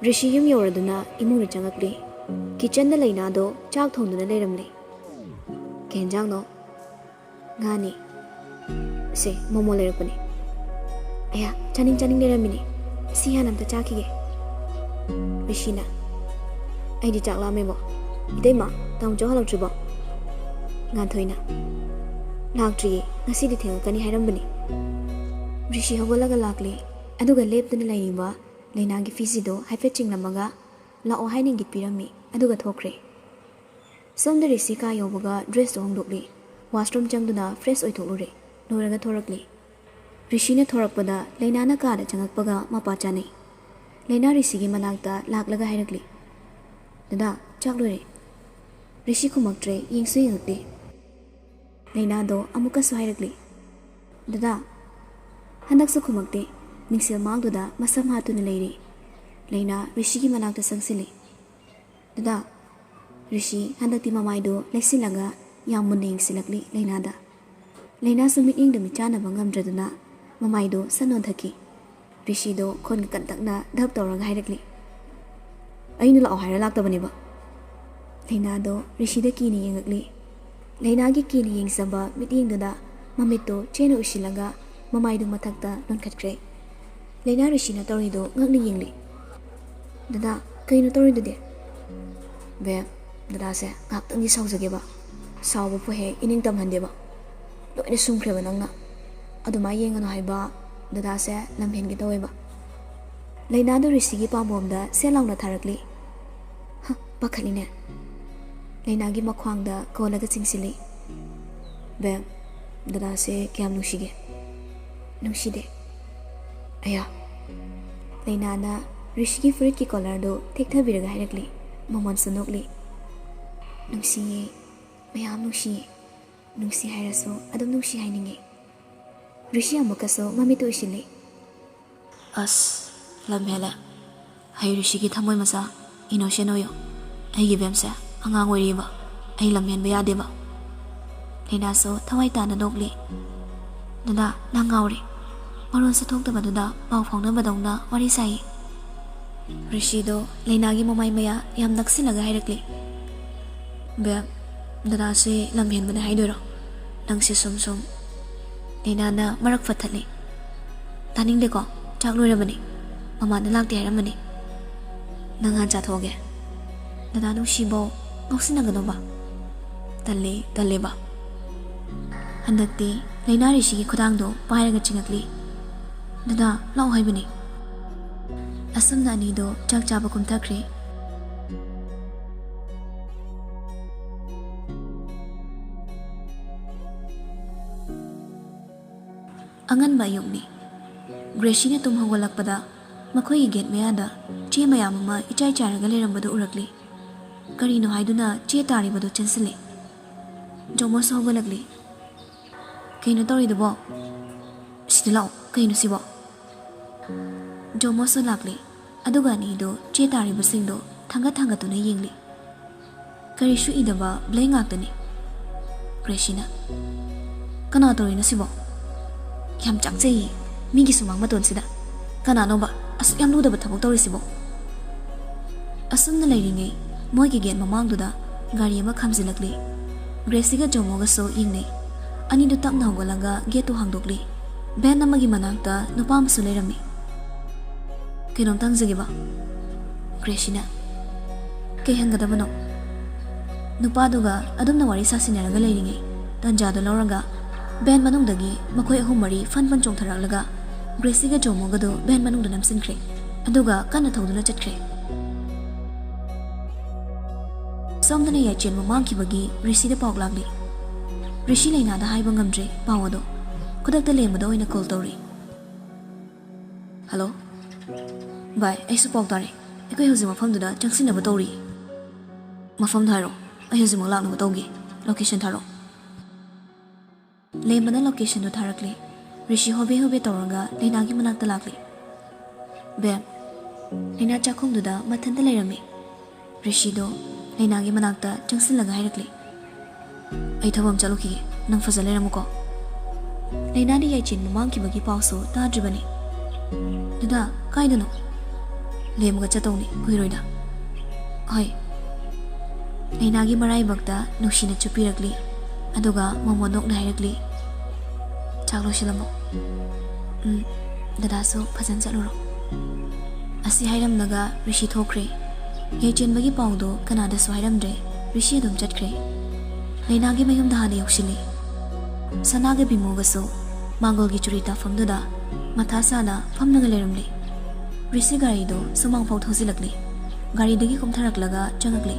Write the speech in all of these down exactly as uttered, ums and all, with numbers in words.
ꯔꯤꯁꯤ ꯌꯨꯝ ꯌꯧꯔꯗꯨꯅ ꯏꯃꯨꯡꯗ ꯆꯪꯉꯛꯂꯤ꯫ ꯀꯤꯆꯟꯗ ꯂꯩꯅꯥꯗꯣ ꯆꯥꯛ ꯊꯣꯡꯗꯨꯅ ꯂꯩꯔꯝꯂꯤ꯫ "ꯀꯩ ꯌꯦꯟꯖꯥꯡꯅꯣ?" "ꯉꯥꯅꯤ꯫ ꯁꯦ, ꯃꯣꯃꯣ ꯂꯩꯔꯛꯄꯅꯤ꯫ ꯑꯌꯥ, ꯆꯥꯅꯤꯡ ꯆꯥꯅꯤꯡ ꯂꯩꯔꯝꯃꯤꯅꯦ꯫ ꯁꯤ ꯍꯥꯟꯅ ꯑꯝꯇ ꯆꯥꯈꯤꯒꯦ꯫" ꯔꯤꯁꯤꯅ, "ꯑꯩꯗꯤ ꯆꯥꯛ ꯂꯥꯝꯃꯦꯕꯣ꯫ ꯏꯇꯩꯃ, ꯇꯥꯃꯣꯆꯧ ꯍꯜꯂꯛꯇ꯭ꯔꯤꯕꯣ?" ꯉꯥꯟꯊꯣꯏꯅ, "ꯂꯥꯛꯇ꯭ꯔꯤꯌꯦ, ꯉꯁꯤꯗꯤ ꯊꯦꯡꯉꯛꯀꯅꯤ ꯍꯥꯏꯔꯝꯕꯅꯤ꯫" ꯔꯤꯁꯤ ꯍꯧꯒꯠꯂꯒ ꯂꯥꯛꯂꯦ, ꯑꯗꯨꯒ ꯂꯦꯞꯇꯨꯅ ꯂꯩꯔꯤꯕ ꯂꯩꯅꯥꯒꯤ ꯐꯤꯁꯤꯗꯣ ꯍꯥꯏꯐꯦꯠ ꯆꯤꯡꯂꯝꯃꯒ, "ꯂꯥꯛꯑꯣ" ꯍꯥꯏꯅ ꯏꯪꯒꯤꯠ ꯄꯤꯔꯝꯃꯤ, ꯑꯗꯨꯒ ꯊꯣꯛꯈ꯭ꯔꯦ꯫ ꯁꯣꯝꯗ ꯔꯤꯁꯤ ꯀꯥ ꯌꯧꯕꯒ ꯗ꯭ꯔꯦꯁꯇꯣ ꯍꯣꯡꯗꯣꯛꯂꯤ꯫ ꯋꯥꯁꯔꯨꯝ ꯆꯪꯗꯨꯅ ꯐ꯭ꯔꯦꯁ ꯑꯣꯏꯊꯣꯛꯂꯨꯔꯦ꯫ ꯂꯣꯏꯔꯒ ꯊꯣꯔꯛꯂꯤ꯫ ꯔꯤꯁꯤꯅ ꯊꯣꯔꯛꯄꯗ ꯂꯩꯅꯥꯅ ꯀꯥꯗ ꯆꯪꯉꯛꯄꯒ ꯃꯄꯥ ꯆꯥꯅꯩ꯫ ꯂꯩꯅꯥ ꯔꯤꯁꯤꯒꯤ ꯃꯅꯥꯛꯇ ꯂꯥꯛꯂꯒ ꯍꯥꯏꯔꯛꯂꯤ, "ꯗꯗꯥ, ꯆꯥꯛ ꯂꯣꯏꯔꯦ꯫" ꯔꯤꯁꯤ ꯈꯨꯝꯃꯛꯇ꯭ꯔꯦ, ꯌꯦꯡꯁꯨ ꯌꯦꯡꯉꯛꯇꯦ꯫ ꯂꯩꯅꯥꯗꯣ ꯑꯃꯨꯛꯀꯁꯨ ꯍꯥꯏꯔꯛꯂꯤ, "ꯗꯗꯥ꯫" ꯍꯟꯗꯛꯁꯨ ꯈꯨꯝꯃꯛꯇꯦ꯫ ꯃꯤꯡꯁꯦꯜ ꯃꯥꯡꯗꯨꯗ ꯃꯁꯝ ꯍꯥꯠꯇꯨꯅ ꯂꯩꯔꯤ꯫ ꯂꯩꯅꯥ ꯔꯤꯁꯤꯒꯤ ꯃꯅꯥꯛꯇ ꯆꯪꯁꯤꯜꯂꯤ꯫ "ꯗꯗꯥ꯫" ꯔꯤꯁꯤ ꯍꯟꯗꯛꯇꯤ ꯃꯃꯥꯏꯗꯣ ꯂꯩꯁꯤꯜꯂꯒ ꯌꯥꯝ ꯃꯨꯟꯅ ꯌꯦꯡꯁꯤꯜꯂꯛꯂꯤ ꯂꯩꯅꯥꯗ꯫ ꯂꯩꯅꯥꯁꯨ ꯃꯤꯠꯌꯦꯡꯗ ꯃꯤꯠꯆꯥꯟꯅꯕ ꯉꯝꯗ꯭ꯔꯗꯨꯅ ꯃꯃꯥꯏꯗꯣ ꯁꯠ ꯅꯣꯟꯊꯈꯤ꯫ ꯔꯤꯁꯤꯗꯣ ꯈꯣꯟꯒ ꯀꯟꯇꯛꯅ ꯙꯞ ꯇꯧꯔꯒ ꯍꯥꯏꯔꯛꯂꯤ, "ꯑꯩꯅ ꯂꯥꯛꯑꯣ ꯍꯥꯏꯔ ꯂꯥꯛꯇꯕꯅꯦꯕ꯫" ꯂꯩꯅꯥꯗꯣ ꯔꯤꯁꯤꯗ ꯀꯤꯅ ꯌꯦꯡꯉꯛꯂꯤ꯫ ꯂꯩꯅꯥꯒꯤ ꯀꯤꯅ ꯌꯦꯡꯖꯕ ꯃꯤꯠꯌꯦꯡꯗꯨꯗ ꯃꯃꯤꯠꯇꯣ ꯆꯦꯅ ꯎꯏꯁꯤꯜꯂꯒ ꯃꯃꯥꯏꯗꯨ ꯃꯊꯛꯇ ꯅꯣꯟꯈꯠꯈ꯭ꯔꯦ꯫ ꯂꯩꯅꯥ ꯔꯤꯁꯤꯅ ꯇꯧꯔꯤꯗꯣ ꯉꯛꯅ ꯌꯦꯡꯂꯤ꯫ "ꯗꯗꯥ, ꯀꯩꯅꯣ ꯇꯧꯔꯤꯗꯨꯗꯤ?" "ꯕꯦꯝ, ꯗꯗꯥꯁꯦ ꯉꯥꯏꯍꯥꯛꯇꯪꯗꯤ ꯁꯥꯎꯖꯒꯦꯕ꯫ ꯁꯥꯎꯕꯕꯨ ꯍꯦꯛ ꯏꯅꯤꯡ ꯇꯝꯍꯟꯗꯦꯕ꯫ ꯂꯣꯏꯅ ꯁꯨꯝꯈ꯭ꯔꯦꯕ ꯅꯪꯅ꯫ ꯑꯗꯨꯃꯥꯏꯅ ꯌꯦꯡꯒꯅꯨ ꯍꯥꯏꯕ, ꯗꯗꯥꯁꯦ ꯂꯝꯍꯦꯟꯒꯦ ꯇꯧꯋꯦꯕ꯫" ꯂꯩꯅꯥꯗꯨ ꯔꯤꯁꯤꯒꯤ ꯄꯥꯝꯕꯣꯝꯗ ꯁꯦꯠ ꯂꯥꯎꯅ ꯊꯥꯔꯛꯂꯤ꯫ "ꯍ, ꯄꯥꯈꯠꯂꯤꯅꯦ꯫" ꯂꯩꯅꯥꯒꯤ ꯃꯈ꯭ꯋꯥꯡꯗ ꯀꯣꯜꯂꯒ ꯆꯤꯡꯁꯤꯜꯂꯤ꯫ "ꯕꯦꯝ, ꯗꯗꯥꯁꯦ ꯀꯌꯥꯝ ꯅꯨꯡꯁꯤꯒꯦ?" "ꯅꯨꯡꯁꯤꯗꯦ꯫" "ꯑꯌꯥ꯫" ꯂꯩꯅꯥꯅ ꯔꯤꯁꯤꯒꯤ ꯐꯨꯔꯤꯠꯀꯤ ꯀꯣꯂꯔꯗꯨ ꯊꯦꯛꯊꯕꯤꯔꯒ ꯍꯥꯏꯔꯛꯂꯤ꯫ ꯃꯃꯣꯟꯁꯨ ꯅꯣꯛꯂꯤ꯫ "ꯅꯨꯡꯁꯤꯌꯦ, ꯃꯌꯥꯝ ꯅꯨꯡꯁꯤꯌꯦ꯫ ꯅꯨꯡꯁꯤ ꯍꯥꯏꯔꯁꯨ ꯑꯗꯨꯝ ꯅꯨꯡꯁꯤ ꯍꯥꯏꯅꯤꯡꯉꯦ꯫" ꯔꯤꯁꯤ ꯑꯃꯨꯛꯀꯁꯨ ꯃꯃꯤꯠꯇꯨ ꯎꯏꯁꯤꯜꯂꯤ꯫ "ꯑꯁ, ꯂꯝ ꯍꯦꯜꯂꯦ꯫ ꯍꯩ ꯔꯤꯁꯤꯒꯤ ꯊꯃꯣꯏ ꯃꯆꯥ, ꯏꯅꯣꯁꯦꯟ ꯑꯣꯏꯌꯣ꯫ ꯑꯩꯒꯤ ꯕꯦꯝꯁꯦ ꯑꯉꯥꯡ ꯑꯣꯏꯔꯤꯕ, ꯑꯩ ꯂꯝ ꯍꯦꯟꯕ ꯌꯥꯗꯦꯕ꯫" ꯂꯩꯅꯥꯁꯨ ꯊꯋꯥꯏ ꯇꯥꯅ ꯅꯣꯛꯂꯤ꯫ "ꯗꯗꯥ, ꯅꯪ ꯉꯥꯎꯔꯦ꯫ ꯃꯔꯣꯟꯁꯨ ꯊꯣꯛꯇꯕꯗꯨꯗ ꯄꯥꯎ ꯐꯥꯎꯅꯕꯗꯧꯅ ꯋꯥꯔꯤ ꯁꯥꯏ꯫" ꯔꯤꯁꯤꯗꯣ ꯂꯩꯅꯥꯒꯤ ꯃꯃꯥꯏ ꯃꯌꯥ ꯌꯥꯝ ꯅꯛꯁꯤꯜꯂꯒ ꯍꯥꯏꯔꯛꯂꯤ, "ꯕꯦꯝ, ꯗꯗꯥꯁꯦ ꯂꯝ ꯍꯦꯟꯕꯅꯦ ꯍꯥꯏꯗꯣꯏꯔꯣ? ꯅꯪꯁꯦ ꯁꯨꯝ ꯁꯨꯝ ꯂꯩꯅꯥꯅ ꯃꯔꯛ ꯐꯠꯊꯠꯂꯤ꯫ ꯇꯥꯅꯤꯡꯗꯦꯀꯣ? ꯆꯥꯛ ꯂꯣꯏꯔꯕꯅꯤ꯫ ꯃꯃꯥꯅ ꯂꯥꯛꯇꯦ ꯍꯥꯏꯔꯝꯕꯅꯤ꯫ ꯅꯪ ꯍꯥꯟ ꯆꯥꯊꯣꯛꯑꯒꯦ꯫ ꯗꯗꯥ ꯅꯨꯡꯁꯤꯕꯧ, ꯉꯥꯎꯁꯤꯟꯅꯒꯅꯣꯕ꯫ ꯇꯜꯂꯦ, ꯇꯜꯂꯦꯕ꯫ ꯍꯟꯗꯛꯇꯤ ꯂꯩꯅꯥ ꯔꯤꯁꯤꯒꯤ ꯈꯨꯗꯥꯡꯗꯣ ꯄꯥꯏꯔꯒ ꯆꯤꯡꯉꯛꯂꯤ꯫ "ꯗꯗꯥ, ꯂꯥꯛꯑꯣ ꯍꯥꯏꯕꯅꯤ꯫" ꯑꯁꯨꯝꯅ ꯑꯅꯤꯗꯣ ꯆꯥꯛ ꯆꯥꯕ ꯀꯨꯝꯊꯈ꯭ꯔꯦ꯫ ꯑꯉꯟꯕ ꯑꯌꯨꯛꯅꯤ꯫ ꯒ꯭ꯔꯦꯁꯤꯅ ꯇꯨꯝ ꯍꯧꯒꯠꯂꯛꯄꯗ ꯃꯈꯣꯏꯒꯤ ꯒꯦꯠ ꯃꯌꯥꯗ ꯆꯦ ꯃꯌꯥꯝ ꯑꯃ ꯏꯆꯥꯏ ꯆꯥꯏꯔꯒ ꯂꯩꯔꯝꯕꯗꯨ ꯎꯔꯛꯂꯤ꯫ ꯀꯔꯤꯅꯣ ꯍꯥꯏꯗꯨꯅ ꯆꯦ ꯇꯥꯔꯤꯕꯗꯨ ꯆꯦꯟꯁꯤꯜꯂꯤ꯫ ꯖꯣꯃꯣꯁꯨ ꯍꯧꯒꯠꯂꯛꯂꯤ꯫ "ꯀꯩꯅꯣ ꯇꯧꯔꯤꯗꯨꯕꯣ? ꯁꯤꯗ ꯂꯥꯛꯑꯣ, ꯀꯩꯅꯣ ꯁꯤꯕꯣ?" ꯖꯣꯃꯣꯁꯨ ꯂꯥꯛꯂꯤ꯫ ꯑꯗꯨꯒ ꯑꯅꯤꯗꯨ ꯆꯦ ꯇꯥꯔꯤꯕꯁꯤꯡꯗꯨ ꯊꯥꯡꯒꯠ ꯊꯥꯡꯒꯠꯇꯨꯅ ꯌꯦꯡꯂꯤ꯫ ꯀꯔꯤꯁꯨ ꯏꯗꯕ ꯕ꯭ꯂꯦꯡ ꯉꯥꯛꯇꯅꯤ꯫ ꯒ꯭ꯔꯦꯁꯤꯅ, "ꯀꯅꯥ ꯇꯧꯔꯤꯅꯣ ꯁꯤꯕꯣ? ꯌꯥꯝ ꯆꯥꯛꯆꯩꯌꯦ, ꯃꯤꯒꯤ ꯁꯨꯃꯥꯡ ꯃꯇꯣꯟꯁꯤꯗ꯫ ꯀꯅꯥꯅꯣꯕ ꯑꯁꯨꯛ ꯌꯥꯝ ꯂꯨꯗꯕ ꯊꯕꯛ ꯇꯧꯔꯤꯁꯤꯕꯣ?" ꯑꯁꯨꯝꯅ ꯂꯩꯔꯤꯉꯩ ꯃꯣꯏꯒꯤ ꯒꯦꯠ ꯃꯃꯥꯡꯗꯨꯗ ꯒꯥꯔꯤ ꯑꯃ ꯈꯥꯝꯖꯤꯜꯂꯛꯂꯤ꯫ ꯒ꯭ꯔꯦꯁꯤꯒ ꯖꯣꯃꯣꯒꯁꯨ ꯌꯦꯡꯅꯩ꯫ ꯑꯅꯤꯗꯨ ꯇꯞꯅ ꯍꯧꯒꯠꯂꯒ ꯒꯦꯠꯇꯨ ꯍꯥꯡꯗꯣꯛꯂꯤ꯫ ꯚꯦꯟ ꯑꯃꯒꯤ ꯃꯅꯥꯛꯇ ꯅꯨꯄꯥ ꯑꯃꯁꯨ ꯂꯩꯔꯝꯃꯤ꯫ "ꯀꯩꯅꯣꯝꯇ ꯍꯪꯖꯒꯦꯕ꯫" ꯒ꯭ꯔꯦꯁꯤꯅ, "ꯀꯩ ꯍꯪꯒꯗꯕꯅꯣ?" ꯅꯨꯄꯥꯗꯨꯒ ꯑꯗꯨꯝꯅ ꯋꯥꯔꯤ ꯁꯥꯁꯤꯟꯅꯔꯒ ꯂꯩꯔꯤꯉꯩ ꯇꯟꯖꯥꯗꯨ ꯂꯧꯔꯒ ꯚꯦꯟ ꯃꯅꯨꯡꯗꯒꯤ ꯃꯈꯣꯏ ꯑꯍꯨꯝ ꯃꯔꯤ ꯐꯟ ꯐꯟ ꯆꯣꯡꯊꯔꯛꯂꯒ ꯒ꯭ꯔꯦꯁꯤꯒ ꯖꯣꯃꯣꯒꯗꯨ ꯚꯦꯟ ꯃꯅꯨꯡꯗ ꯅꯝꯁꯤꯟꯈ꯭ꯔꯦ꯫ ꯑꯗꯨꯒ ꯀꯟꯅ ꯊꯧꯗꯨꯅ ꯆꯠꯈ꯭ꯔꯦ꯫ ꯁꯣꯝꯗꯅ ꯌꯥꯏꯆꯦꯟꯕ ꯃꯥꯡꯈꯤꯕꯒꯤ ꯔꯤꯁꯤꯗ ꯄꯥꯎ ꯂꯥꯛꯂꯤ꯫ ꯔꯤꯁꯤ ꯂꯩꯅꯥꯗ ꯍꯥꯏꯕ ꯉꯝꯗ꯭ꯔꯦ ꯄꯥꯎ ꯑꯗꯣ꯫ ꯈꯨꯗꯛꯇ ꯂꯦꯝꯕꯗ ꯑꯣꯏꯅ ꯀꯣꯜ ꯇꯧꯔꯤ꯫ "ꯍꯜꯂꯣ꯫ ꯚꯥꯏ, ꯑꯩꯁꯨ ꯄꯥꯎ ꯇꯥꯔꯦ꯫ ꯑꯩꯈꯣꯏ ꯍꯧꯖꯤꯛ ꯃꯐꯝꯗꯨꯗ ꯆꯪꯁꯤꯟꯅꯕ ꯇꯧꯔꯤ꯫ ꯃꯐꯝꯗꯣ ꯍꯥꯏꯔꯣ, ꯑꯩ ꯍꯧꯖꯤꯛꯃꯛ ꯂꯥꯛꯅꯕ ꯇꯧꯒꯦ꯫ ꯂꯣꯀꯦꯁꯟ ꯊꯥꯔꯛꯑꯣ꯫" ꯂꯦꯝꯕꯅ ꯂꯣꯀꯦꯁꯟꯗꯨ ꯊꯥꯔꯛꯂꯦ꯫ ꯔꯤꯁꯤ ꯍꯣꯕꯦ ꯍꯣꯕꯦ ꯇꯧꯔꯒ ꯂꯩꯅꯥꯒꯤ ꯃꯅꯥꯛꯇ ꯂꯥꯛꯂꯦ꯫ "ꯕꯦꯝ꯫" ꯂꯩꯅꯥ ꯆꯥꯛꯈꯨꯝꯗꯨꯗ ꯃꯊꯟꯇ ꯂꯩꯔꯝꯃꯤ꯫ ꯔꯤꯁꯤꯗꯣ ꯂꯩꯅꯥꯒꯤ ꯃꯅꯥꯛꯇ ꯆꯪꯁꯤꯜꯂꯒ ꯍꯥꯏꯔꯛꯂꯦ, "ꯑꯩ ꯊꯕꯛ ꯑꯃ ꯆꯠꯂꯨꯈꯤꯒꯦ, ꯅꯪ ꯐꯖ ꯂꯩꯔꯝꯃꯨꯀꯣ꯫" ꯂꯩꯅꯥꯗꯤ ꯌꯥꯏꯆꯦꯟꯕ ꯃꯥꯡꯈꯤꯕꯒꯤ ꯄꯥꯎꯁꯨ ꯇꯥꯗ꯭ꯔꯤꯕꯅꯤ꯫ "ꯗꯗꯥ, ꯀꯥꯏꯗꯅꯣ?" ꯂꯦꯝꯃꯒ ꯆꯠꯇꯧꯅꯤ, ꯀꯨꯏꯔꯣꯏꯗ꯫ ꯍꯣꯏ꯫ ꯂꯩꯅꯥꯒꯤ ꯃꯔꯥꯏꯕꯛꯇ ꯅꯨꯡꯁꯤꯅ ꯆꯨꯞꯄꯤꯔꯛꯂꯤ꯫ ꯑꯗꯨꯒ ꯃꯣꯃꯣꯟ ꯅꯣꯛꯅ ꯍꯥꯏꯔꯛꯂꯤ, "ꯆꯥꯛ ꯂꯣꯏꯁꯤꯜꯂꯝꯃꯣ꯫ ꯎꯝ, ꯗꯗꯥꯁꯨ ꯐꯖꯅ ꯆꯠꯂꯨꯔꯣ"꯫ ꯑꯁꯤ ꯍꯥꯏꯔꯝꯂꯒ ꯔꯤꯁꯤ ꯊꯣꯛꯈ꯭ꯔꯦ꯫ ꯌꯥꯏꯆꯦꯟꯕꯒꯤ ꯄꯥꯎꯗꯣ ꯀꯅꯥꯗꯁꯨ ꯍꯥꯏꯔꯝꯗ꯭ꯔꯦ꯫ ꯔꯤꯁꯤ ꯑꯗꯨꯝ ꯆꯠꯈ꯭ꯔꯦ꯫ ꯂꯩꯅꯥꯒꯤ ꯃꯌꯨꯝꯗ ꯍꯥꯟꯅ ꯌꯧꯁꯤꯜꯂꯤ꯫ ꯁꯅꯥꯒ ꯕꯤꯃꯣꯒꯁꯨ ꯃꯥꯡꯒꯣꯜꯒꯤ ꯆꯨꯔꯤ ꯇꯥꯐꯝꯗꯨꯗ ꯃꯊꯥ ꯁꯥꯅ ꯐꯝꯂꯒ ꯂꯩꯔꯝꯂꯤ꯫ ꯔꯤꯁꯤ ꯒꯥꯔꯤꯗꯣ ꯁꯨꯃꯥꯡꯐꯥꯎ ꯊꯧꯖꯤꯜꯂꯛꯂꯤ꯫ ꯒꯥꯔꯤꯗꯒꯤ ꯀꯨꯝꯊꯔꯛꯂꯒ ꯆꯪꯉꯛꯂꯤ꯫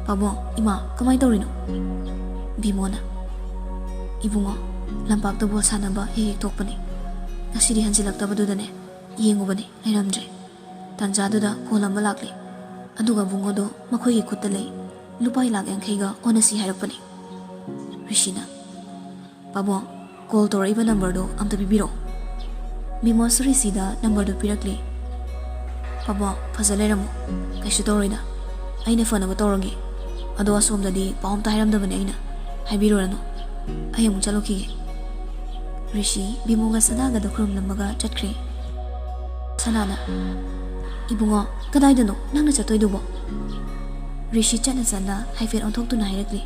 "ꯄꯥꯕꯨꯡ, ꯏꯃꯥ, ꯀꯃꯥꯏ ꯇꯧꯔꯤꯅꯣ?" ꯕꯤꯃꯣꯅ, "ꯏꯕꯨꯡꯉꯣ, ꯂꯝꯄꯥꯛꯇ ꯕꯣꯜ ꯁꯥꯟꯅꯕ ꯍꯦꯛ ꯍꯦꯛ ꯊꯣꯛꯄꯅꯤ꯫ ꯉꯁꯤꯗꯤ ꯍꯟꯖꯤꯜꯂꯛꯇꯕꯗꯨꯗꯅꯦ, ꯌꯦꯡꯉꯨꯕꯅꯤ, ꯂꯩꯔꯝꯗ꯭ꯔꯦ꯫ ꯇꯥꯟꯖꯥꯗꯨꯗ ꯀꯣꯜ ꯑꯃ ꯂꯥꯛꯂꯦ꯫ ꯑꯗꯨꯒ ꯕꯨꯡꯉꯣꯗꯣ ꯃꯈꯣꯏꯒꯤ ꯈꯨꯠꯇ ꯂꯩ꯫ ꯂꯨꯄꯥ ꯂꯥꯛ ꯌꯥꯡꯈꯩꯒ ꯑꯣꯟꯅꯁꯤ ꯍꯥꯏꯔꯛꯄꯅꯤ"꯫ ꯔꯤꯁꯤꯅ, "ꯄꯥꯕꯨꯡ, ꯀꯣꯜ ꯇꯧꯔꯛꯏꯕ ꯅꯝꯕꯔꯗꯣ ꯑꯝꯇ ꯄꯤꯕꯤꯔꯛꯑꯣ"꯫ ꯕꯤꯃꯣꯁꯨ ꯔꯤꯁꯤꯗ ꯅꯝꯕꯔꯗꯨ ꯄꯤꯔꯛꯂꯤ꯫ "ꯄꯥꯕꯨꯡ, ꯐꯖ ꯂꯩꯔꯝꯃꯣ꯫ ꯀꯩꯁꯨ ꯇꯧꯔꯣꯏꯗ꯫ ꯑꯩꯅ ꯐꯅꯕ ꯇꯧꯔꯒꯦ꯫ ꯑꯗꯣ ꯑꯁꯣꯝꯗꯗꯤ ꯄꯥꯎ ꯑꯝꯇ ꯍꯥꯏꯔꯝꯗꯕꯅꯦ ꯑꯩꯅ꯫ ꯍꯥꯏꯕꯤꯔꯨꯔꯅꯨ꯫ ꯑꯩ ꯑꯃꯨꯛ ꯆꯠꯂꯨꯈꯤꯒꯦ"꯫ ꯔꯤꯁꯤ ꯕꯤꯃꯣꯒ ꯁꯅꯥꯒꯗ ꯈꯨꯔꯨꯝꯂꯝꯃꯒ ꯆꯠꯈ꯭ꯔꯦ꯫ ꯁꯅꯥꯅ, "ꯏꯕꯨꯡꯉꯣ, ꯀꯗꯥꯏꯗꯅꯣ ꯅꯪꯅ ꯆꯠꯇꯣꯏꯗꯨꯕꯣ?" ꯔꯤꯁꯤ ꯆꯠꯅ ꯆꯠꯅ ꯍꯥꯏꯐꯦꯠ ꯑꯣꯟꯊꯣꯛꯇꯨꯅ ꯍꯥꯏꯔꯛꯂꯤ꯫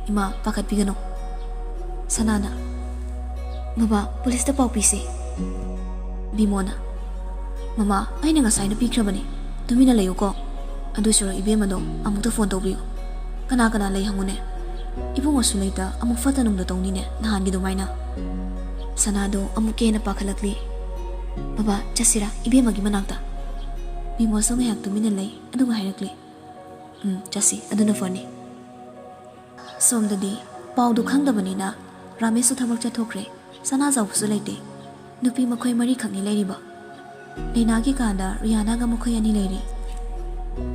"ꯏꯃꯥ, ꯄꯥꯈꯠꯄꯤꯒꯅꯨ"꯫ ꯁꯅꯥꯅ, "ꯕꯕꯥ, ꯄꯨꯂꯤꯁꯇ ꯄꯥꯎ ꯄꯤꯁꯤ"꯫ ꯕꯤꯃꯣꯅ, "ꯃꯃꯥ, ꯑꯩꯅ ꯉꯁꯥꯏꯅ ꯄꯤꯈ꯭ꯔꯕꯅꯤ꯫ ꯇꯨꯃꯤꯟꯅ ꯂꯩꯌꯨꯀꯣ꯫ ꯑꯗꯨ ꯁꯔꯨꯛ ꯏꯕꯦꯝꯃꯗꯣ ꯑꯃꯨꯛꯇ ꯐꯣꯟ ꯇꯧꯕꯤꯌꯨ꯫ ꯀꯅꯥ ꯀꯅꯥ ꯂꯩ ꯍꯪꯉꯨꯅꯦ꯫ ꯏꯕꯨꯡꯉꯣꯁꯨ ꯂꯩꯇ ꯑꯃꯨꯛ ꯐꯠꯇ ꯅꯨꯡꯗ ꯇꯧꯅꯤꯅꯦ ꯅꯍꯥꯟꯒꯤ ꯑꯗꯨꯃꯥꯏꯅ"꯫ ꯁꯅꯥꯗꯣ ꯑꯃꯨꯛꯀ ꯍꯦꯟꯅ ꯄꯥꯈꯠꯂꯛꯂꯤ꯫ "ꯕꯕꯥ, ꯆꯠꯁꯤꯔꯥ ꯏꯕꯦꯝꯃꯒꯤ ꯃꯅꯥꯛꯇ?" ꯕꯤꯃꯣꯁꯨ ꯉꯥꯏꯍꯥꯛ ꯇꯨꯃꯤꯟꯅ ꯂꯩ, ꯑꯗꯨꯒ ꯍꯥꯏꯔꯛꯂꯤ, "ꯎꯝ, ꯆꯠꯁꯤ, ꯑꯗꯨꯅ ꯐꯅꯤ"꯫ ꯁꯣꯝꯗꯗꯤ ꯄꯥꯎꯗꯨ ꯈꯪꯗꯕꯅꯤꯅ ꯔꯥꯃꯦꯁꯁꯨ ꯊꯕꯛ ꯆꯠꯊꯣꯛꯈ꯭ꯔꯦ꯫ ꯁꯅꯥꯖꯥꯎꯕꯁꯨ ꯂꯩꯇꯦ꯫ ꯅꯨꯄꯤ ꯃꯈꯣꯏ ꯃꯔꯤꯈꯛꯅꯤ ꯂꯩꯔꯤꯕ꯫ ꯂꯩꯅꯥꯒꯤ ꯀꯥꯗ ꯔꯤꯌꯥꯅꯥꯒ ꯃꯈꯣꯏ ꯑꯅꯤ ꯂꯩꯔꯤ꯫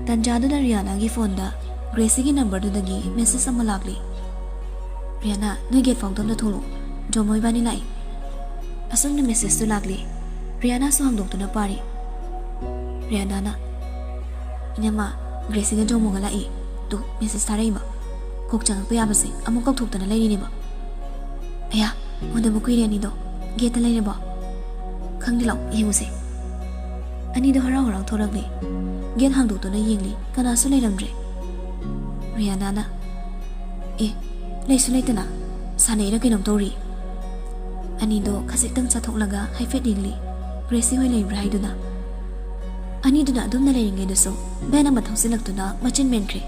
ꯇꯟꯖꯥꯗꯨꯗ ꯔꯤꯌꯥꯅꯥꯒꯤ ꯐꯣꯟꯗ ꯒ꯭ꯔꯦꯁꯤꯒꯤ ꯅꯝꯕꯔꯗꯨꯗꯒꯤ ꯃꯦꯁꯦꯖ ꯑꯃ ꯂꯥꯛꯂꯤ꯫ "ꯔꯤꯌꯥꯅꯥ, ꯅꯣꯏ ꯒꯦꯠ ꯐꯥꯎꯗ ꯑꯝꯇ ꯊꯣꯛꯂꯛꯑꯣ꯫ ꯖꯣꯃꯣ ꯏꯕꯥꯅꯤ ꯂꯥꯛꯏ"꯫ ꯑꯁꯨꯝꯅ ꯃꯦꯁꯦꯖꯇꯨ ꯂꯥꯛꯂꯤ꯫ ꯔꯤꯌꯥꯅꯥꯁꯨ ꯍꯥꯡꯗꯣꯛꯇꯨꯅ ꯄꯥꯔꯤ꯫ ꯔꯤꯌꯥꯅꯥꯅ, "ꯏꯅꯝꯃ, ꯒ꯭ꯔꯦꯁꯤꯒ ꯖꯣꯃꯣꯒ ꯂꯥꯛꯏ꯫ ꯇꯨ, ꯃꯦꯁꯦꯖ ꯊꯥꯔꯛꯏꯕ꯫ ꯀꯣꯛ ꯆꯪꯉꯛꯄ ꯌꯥꯕꯁꯦ ꯑꯃꯨꯛ ꯀꯧꯊꯣꯛꯇꯅ ꯂꯩꯔꯤꯅꯦꯕ꯫ ꯑꯌꯥ, ꯎꯗꯕ ꯀꯨꯏꯔꯦ ꯑꯅꯤꯗꯣ꯫ ꯒꯦꯠꯇ ꯂꯩꯔꯕꯣ? ꯈꯪꯗꯦ, ꯂꯥꯛꯑꯣ, ꯌꯦꯡꯉꯨꯁꯦ"꯫ ꯑꯅꯤꯗꯣ ꯍꯔꯥꯎ ꯍꯔꯥꯎ ꯊꯣꯛꯂꯛꯂꯦ꯫ ꯒꯦꯠ ꯍꯥꯡꯗꯣꯛꯇꯨꯅ ꯌꯦꯡꯂꯤ, ꯀꯅꯥꯁꯨ ꯂꯩꯔꯝꯗ꯭ꯔꯦ꯫ ꯔꯤꯌꯥꯅꯥꯅ, "ꯑꯦ, ꯂꯩꯁꯨ ꯂꯩꯇꯅ ꯁꯥꯟꯅꯩꯔ ꯀꯩꯅꯣꯝ ꯇꯧꯔꯤ꯫" ꯑꯅꯤꯗꯣ ꯈꯖꯤꯛꯇꯪ ꯆꯠꯊꯣꯛꯂꯒ ꯍꯥꯏꯐꯦꯠ ꯌꯦꯡꯂꯤ, ꯒ꯭ꯔꯦꯁꯤ ꯍꯣꯏ ꯂꯩꯕ꯭ꯔꯥ ꯍꯥꯏꯗꯨꯅ꯫ ꯑꯅꯤꯗꯨꯅ ꯑꯗꯨꯝꯅ ꯂꯩꯔꯤꯉꯩꯗꯁꯨ ꯚꯦꯟ ꯑꯃ ꯊꯧꯖꯤꯜꯂꯛꯇꯨꯅ ꯃꯆꯤꯟ ꯃꯦꯟꯈ꯭ꯔꯦ꯫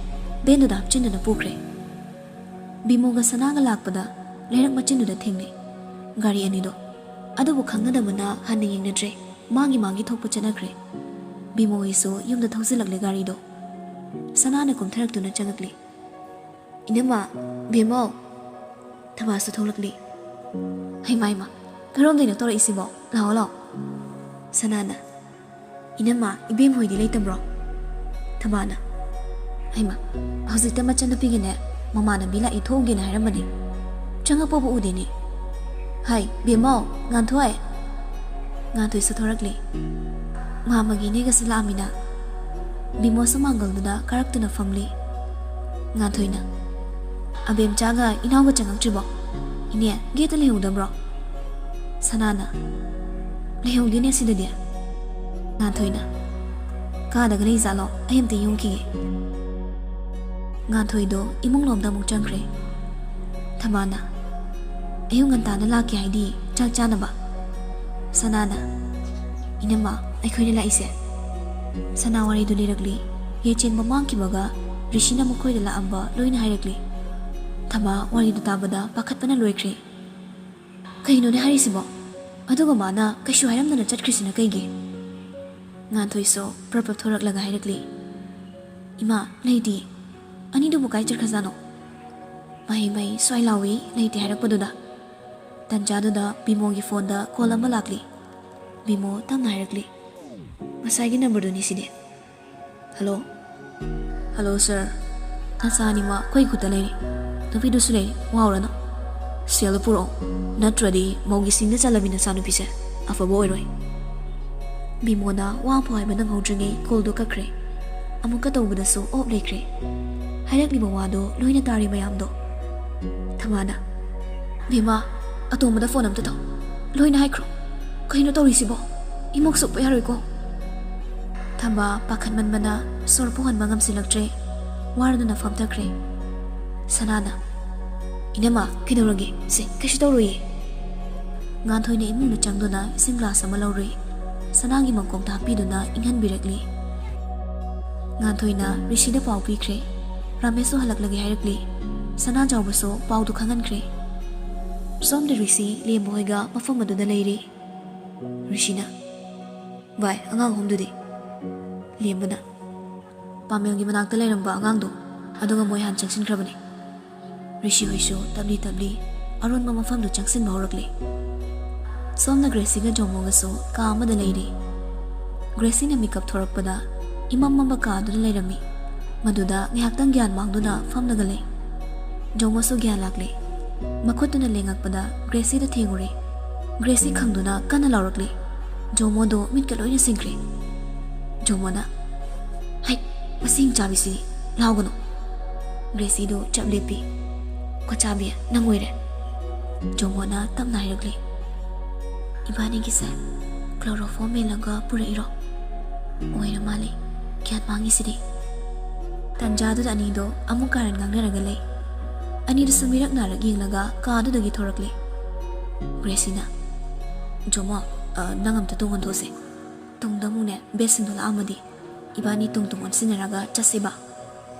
ꯚꯦꯟꯗꯨꯗ ꯍꯥꯞꯆꯤꯟꯗꯨꯅ ꯄꯨꯈ꯭ꯔꯦ꯫ ꯕꯤꯃꯣꯒ ꯁꯅꯥꯒ ꯂꯥꯛꯄꯗ ꯂꯩꯔꯛ ꯃꯆꯤꯟꯗꯨꯗ ꯊꯦꯡꯅꯩ ꯒꯥꯔꯤ ꯑꯅꯤꯗꯣ꯫ ꯑꯗꯨꯕꯨ ꯈꯪꯅꯗꯕꯅ ꯍꯟꯅ ꯌꯦꯡꯅꯗ꯭ꯔꯦ, ꯃꯥꯒꯤ ꯃꯥꯒꯤ ꯊꯣꯛꯄ ꯆꯠꯅꯈ꯭ꯔꯦ꯫ ꯕꯤꯃꯣ ꯍꯣꯏꯁꯨ ꯌꯨꯝꯗ ꯊꯧꯖꯤꯜꯂꯛꯂꯦ ꯒꯥꯔꯤꯗꯣ꯫ ꯁꯅꯥꯅ ꯀꯨꯝꯊꯔꯛꯇꯨꯅ ꯆꯪꯉꯛꯂꯤ꯫ "ꯏꯅꯝꯃ, ꯕꯤꯃꯣ!" ꯊꯕꯥꯁꯨ ꯊꯣꯛꯂꯛꯂꯤ꯫ "ꯍꯩꯃꯥ, ꯍꯩꯃꯥ, ꯀꯔꯣꯝꯗꯩꯅꯣ ꯇꯧꯔꯛꯏꯁꯤꯕꯣ? ꯂꯥꯛꯑꯣ, ꯂꯥꯛꯑꯣ꯫" ꯁꯅꯥꯅ, "ꯏꯅꯝꯃ, ꯏꯕꯦꯝ ꯍꯣꯏꯗꯤ ꯂꯩꯇꯕ꯭ꯔꯣ?" ꯊꯕꯥꯅ, "ꯍꯩꯃꯥ, ꯍꯧꯖꯤꯛꯇ ꯃꯆꯟꯅꯨꯄꯤꯒꯤꯅꯦ, ꯃꯃꯥꯟꯅꯕꯤ ꯂꯥꯛꯏ, ꯊꯣꯛꯎꯒꯦꯅ ꯍꯥꯏꯔꯝꯕꯅꯤ꯫ ꯆꯪꯉꯛꯄꯕꯨ ꯎꯗꯦꯅꯦ꯫ ꯍꯥꯏ, ꯕꯦꯝꯃꯧ, ꯉꯥꯟꯊꯣꯏ!" ꯉꯥꯟꯊꯣꯏꯁꯨ ꯊꯣꯔꯛꯂꯤ꯫ ꯃꯥꯝꯃꯒꯤ ꯏꯅꯦꯒꯁꯨ ꯂꯥꯛꯑꯝꯃꯤꯅ꯫ ꯕꯤꯃꯣꯁꯨ ꯃꯥꯡꯒꯣꯜꯗꯨꯗ ꯀꯥꯔꯛꯇꯨꯅ ꯐꯝꯂꯤ꯫ ꯉꯥꯟꯊꯣꯏꯅ, "ꯑꯕꯦꯝꯆꯥꯒ ꯏꯅꯥꯎꯒ ꯆꯪꯉꯛꯇ꯭ꯔꯤꯕꯣ? ꯏꯅꯦ, ꯒꯦꯠꯇ ꯂꯩꯍꯧꯗꯕ꯭ꯔꯣ?" ꯁꯅꯥꯅ, "ꯂꯩꯍꯧꯗꯦꯅꯦ ꯁꯤꯗꯗꯤ꯫" ꯉꯥꯟꯊꯣꯏꯅ, "ꯀꯥꯗꯒ ꯂꯩꯖꯥꯠꯂꯣ? ꯑꯩ ꯑꯝꯇ ꯌꯦꯡꯉꯨꯈꯤꯒꯦ꯫" ꯉꯥꯟꯊꯣꯏꯗꯣ ꯏꯃꯨꯡ ꯂꯣꯝꯗ ꯑꯃꯨꯛ ꯆꯪꯈ꯭ꯔꯦ꯫ ꯊꯕꯥꯅ, "ꯑꯌꯨꯛ ꯉꯟꯇꯥꯅ ꯂꯥꯛꯀꯦ ꯍꯥꯏꯗꯤ ꯆꯥꯛ ꯆꯥꯅꯕ?" ꯁꯅꯥꯅ, "ꯏꯅꯝꯃ, ꯑꯩꯈꯣꯏꯅ ꯂꯥꯛꯏꯁꯦ꯫" ꯁꯅꯥ ꯋꯥꯔꯤꯗꯨ ꯂꯤꯔꯛꯂꯤ꯫ ꯌꯥꯏꯆꯦꯟꯕ ꯃꯥꯡꯈꯤꯕꯒ ꯔꯤꯁꯤꯅ ꯃꯈꯣꯏꯗ ꯂꯥꯛꯑꯝꯕ ꯂꯣꯏꯅ ꯍꯥꯏꯔꯛꯂꯤ꯫ ꯊꯕꯥ ꯋꯥꯔꯤꯗꯨ ꯇꯥꯕꯗ ꯄꯥꯈꯠꯄꯅ ꯂꯣꯏꯈ꯭ꯔꯦ꯫ "ꯀꯩꯅꯣꯅꯦ ꯍꯥꯏꯔꯤꯁꯤꯕꯣ? ꯑꯗꯨꯒ ꯃꯥꯅ ꯀꯩꯁꯨ ꯍꯥꯏꯔꯝꯗꯅ ꯆꯠꯈ꯭ꯔꯤꯁꯤꯅ ꯀꯩꯒꯤ?" ꯉꯥꯟꯊꯣꯏꯁꯨ ꯄ꯭ꯔꯞ ꯄ꯭ꯔꯞ ꯊꯣꯔꯛꯂꯒ ꯍꯥꯏꯔꯛꯂꯤ, "ꯏꯃꯥ, ꯂꯩꯇꯦ꯫ ꯑꯅꯤꯗꯨꯕꯨ ꯀꯥꯏ ꯆꯠꯈ꯭ꯔꯖꯥꯠꯅꯣ? ꯃꯍꯩ ꯃꯍꯩ ꯁ꯭ꯋꯥꯏ ꯂꯥꯎꯏ, ꯂꯩꯇꯦ ꯍꯥꯏꯔꯛꯄꯗꯨꯗ꯫" ꯇꯟꯖꯥꯗꯨꯗ ꯕꯤꯃꯣꯒꯤ ꯐꯣꯟꯗ ꯀꯣꯜ ꯑꯃ ꯂꯥꯛꯂꯤ꯫ ꯕꯤꯃꯣ ꯇꯞꯅ ꯍꯥꯏꯔꯛꯂꯤ, "ꯉꯁꯥꯏꯒꯤ ꯅꯝꯕꯔꯗꯨꯅꯤ ꯁꯤꯗꯤ꯫ ꯍꯜꯂꯣ?" "ꯍꯜꯂꯣ ꯁꯥꯔ, ꯅꯆꯥ ꯑꯅꯤꯃꯛ ꯑꯩꯈꯣꯏ ꯈꯨꯠꯇ ꯂꯩꯔꯤ꯫ ꯅꯨꯄꯤꯗꯨꯁꯨ ꯂꯩꯔꯤ, ꯋꯥꯎꯔꯅꯨ꯫ ꯁꯦꯜꯗꯨ ꯄꯨꯔꯛꯑꯣ, ꯅꯠꯇ꯭ꯔꯗꯤ ꯃꯧꯒꯤ ꯁꯤꯡꯗ ꯆꯜꯂꯕꯤ ꯅꯆꯥꯅꯨꯄꯤꯁꯦ ꯑꯐꯕ ꯑꯣꯏꯔꯣꯏ꯫" ꯕꯤꯃꯣꯅ ꯋꯥ ꯑꯃꯐꯥꯎ ꯍꯥꯏꯕ ꯅꯪꯍꯧꯗ꯭ꯔꯤꯉꯩ ꯀꯣꯜꯗꯨ ꯀꯛꯈ꯭ꯔꯦ꯫ ꯑꯃꯨꯛꯀ ꯇꯧꯕꯗꯁꯨ ꯑꯣꯐ ꯂꯩꯈ꯭ꯔꯦ꯫ ꯍꯥꯏꯔꯛꯂꯤꯕ ꯋꯥꯗꯣ ꯂꯣꯏꯅ ꯇꯥꯔꯦ ꯃꯌꯥꯝꯗꯣ꯫ ꯊꯕꯥꯅ, "ꯕꯦꯝꯃ, ꯑꯇꯣꯝꯕꯗ ꯐꯣꯟ ꯑꯝꯇ ꯇꯧ꯫ ꯂꯣꯏꯅ ꯍꯥꯏꯈ꯭ꯔꯣ꯫ ꯀꯩꯅꯣ ꯇꯧꯔꯤꯁꯤꯕꯣ? ꯏꯃꯣꯛ ꯁꯣꯛꯄ ꯌꯥꯔꯣꯏꯀꯣ꯫" ꯊꯝꯕꯥ ꯄꯥꯈꯠꯃꯟꯕꯅ ꯁꯣꯔ ꯐꯨꯍꯟꯕ ꯉꯝꯁꯤꯜꯂꯛꯇ꯭ꯔꯦ꯫ ꯋꯥꯔꯗꯨꯅ ꯐꯝꯊꯈ꯭ꯔꯦ꯫ ꯁꯅꯥꯅ, "ꯏꯅꯝꯃ, ꯀꯩꯗꯧꯔꯒꯦ? ꯁꯦ, ꯀꯩꯁꯨ ꯇꯧꯔꯣꯏꯌꯦ꯫" ꯉꯥꯟꯊꯣꯏꯅ ꯏꯃꯨꯡꯗ ꯆꯪꯗꯨꯅ ꯏꯁꯤꯡ ꯒ꯭ꯂꯥꯁ ꯑꯃ ꯂꯧꯔꯨꯏ꯫ ꯁꯅꯥꯒꯤ ꯃꯈꯣꯡꯗ ꯍꯥꯞꯄꯤꯗꯨꯅ ꯏꯪꯍꯟꯕꯤꯔꯛꯂꯤ꯫ ꯉꯥꯟꯊꯣꯏꯅ ꯔꯤꯁꯤꯗ ꯄꯥꯎ ꯄꯤꯈ꯭ꯔꯦ꯫ ꯔꯥꯃꯦꯁꯁꯨ ꯍꯜꯂꯛꯂꯒꯦ ꯍꯥꯏꯔꯛꯂꯤ꯫ ꯁꯅꯥ ꯆꯥꯎꯕꯁꯨ ꯄꯥꯎꯗꯨ ꯈꯪꯍꯟꯈ꯭ꯔꯦ꯫ ꯁꯣꯝꯗ ꯔꯤꯁꯤ ꯂꯦꯝꯕ ꯍꯣꯏꯒ ꯃꯐꯝ ꯑꯗꯨꯗ ꯂꯩꯔꯤ꯫ ꯔꯤꯁꯤꯅ, "ꯚꯥꯏ, ꯑꯉꯥꯡ ꯑꯍꯨꯝꯗꯨꯗꯤ?" ꯂꯦꯝꯕꯅ, "ꯄꯥꯃꯦꯜꯒꯤ ꯃꯅꯥꯛꯇ ꯂꯩꯔꯝꯕ ꯑꯉꯥꯡꯗꯣ, ꯑꯗꯨꯒ ꯃꯣꯏ ꯍꯥꯟꯅ ꯆꯪꯁꯤꯟꯈ꯭ꯔꯕꯅꯤ꯫" ꯔꯤꯁꯤ ꯍꯣꯏꯁꯨ ꯇꯞꯂꯤ ꯇꯞꯂꯤ ꯑꯔꯣꯟꯕ ꯃꯐꯝꯗꯨ ꯆꯪꯁꯤꯟꯕ ꯍꯧꯔꯛꯂꯤ꯫ ꯁꯣꯝꯅ ꯒ꯭ꯔꯦꯁꯤꯒ ꯖꯣꯃꯣꯒꯁꯨ ꯀꯥ ꯑꯃꯗ ꯂꯩꯔꯤ꯫ ꯒ꯭ꯔꯦꯁꯤꯅ ꯃꯤꯀꯞ ꯊꯣꯔꯛꯄꯗ ꯏꯃꯝ ꯃꯝꯕ ꯀꯥ ꯑꯗꯨꯗ ꯂꯩꯔꯝꯃꯤ꯫ ꯃꯗꯨꯗ ꯉꯥꯏꯍꯥꯛꯇꯪ ꯒ꯭ꯌꯥꯟ ꯃꯥꯡꯗꯨꯅ ꯐꯝꯂꯒ ꯂꯩ꯫ ꯖꯣꯃꯣꯁꯨ ꯒ꯭ꯌꯥꯟ ꯂꯥꯛꯂꯦ꯫ ꯃꯈꯨꯠꯇꯨꯅ ꯂꯦꯡꯉꯛꯄꯗ ꯒ꯭ꯔꯦꯁꯤꯗ ꯊꯦꯡꯉꯨꯔꯦ꯫ ꯒ꯭ꯔꯦꯁꯤ ꯈꯪꯗꯨꯅ ꯀꯟꯅ ꯂꯥꯎꯔꯛꯂꯦ꯫ ꯖꯣꯃꯣꯗꯣ ꯃꯤꯠꯀ ꯂꯣꯏꯅ ꯁꯤꯡꯈ꯭ꯔꯦ꯫ ꯖꯣꯃꯣꯅ, "ꯍꯩ, ꯃꯁꯤ ꯍꯤꯡꯆꯥꯕꯤꯁꯤ ꯂꯥꯎꯒꯅꯨ꯫" ꯒ꯭ꯔꯦꯁꯤꯗꯨ ꯆꯞ ꯂꯦꯞꯄꯤ꯫ "ꯀꯣꯆꯥꯕꯤ, ꯅꯪ ꯑꯣꯏꯔꯦ꯫" ꯖꯣꯃꯣꯅ ꯇꯞꯅ ꯍꯥꯏꯔꯛꯂꯤ, "ꯏꯕꯥꯅꯤꯒꯤꯁꯦ ꯀ꯭ꯂꯣꯔꯣꯐꯣꯝ ꯃꯦꯜꯂꯒ ꯄꯨꯔꯛꯏꯔꯣ? ꯑꯣꯏꯔ ꯃꯥꯜꯂꯦ, ꯒ꯭ꯌꯥꯟ ꯃꯥꯡꯉꯤꯁꯤꯗꯤ꯫" ꯇꯟꯖꯥꯗꯨꯗ ꯑꯅꯤꯗꯣ ꯑꯃꯨꯛ ꯀꯥꯔꯟ ꯉꯥꯡꯅꯔꯒ ꯂꯩ꯫ ꯑꯅꯤꯗꯨꯁꯨ ꯃꯤꯔꯛ ꯅꯥꯔꯛ ꯌꯦꯡꯂꯒ ꯀꯥꯗꯨꯗꯒꯤ ꯊꯣꯔꯛꯂꯦ꯫ ꯒ꯭ꯔꯦꯁꯤꯅ, "ꯖꯣꯃꯣ, ꯑ, ꯅꯪ ꯑꯝꯇ ꯇꯨꯡ ꯑꯣꯟꯊꯣꯛꯁꯦ꯫ ꯇꯨꯡꯗ ꯑꯃꯨꯛꯅꯦ ꯕꯦꯁꯁꯤꯡꯗꯣ ꯂꯥꯛꯑꯝꯃꯗꯤ ꯏꯕꯥꯅꯤ ꯇꯨꯡ ꯇꯨꯡ ꯑꯣꯟꯁꯤꯟꯅꯔꯒ ꯆꯠꯁꯤꯕ꯫"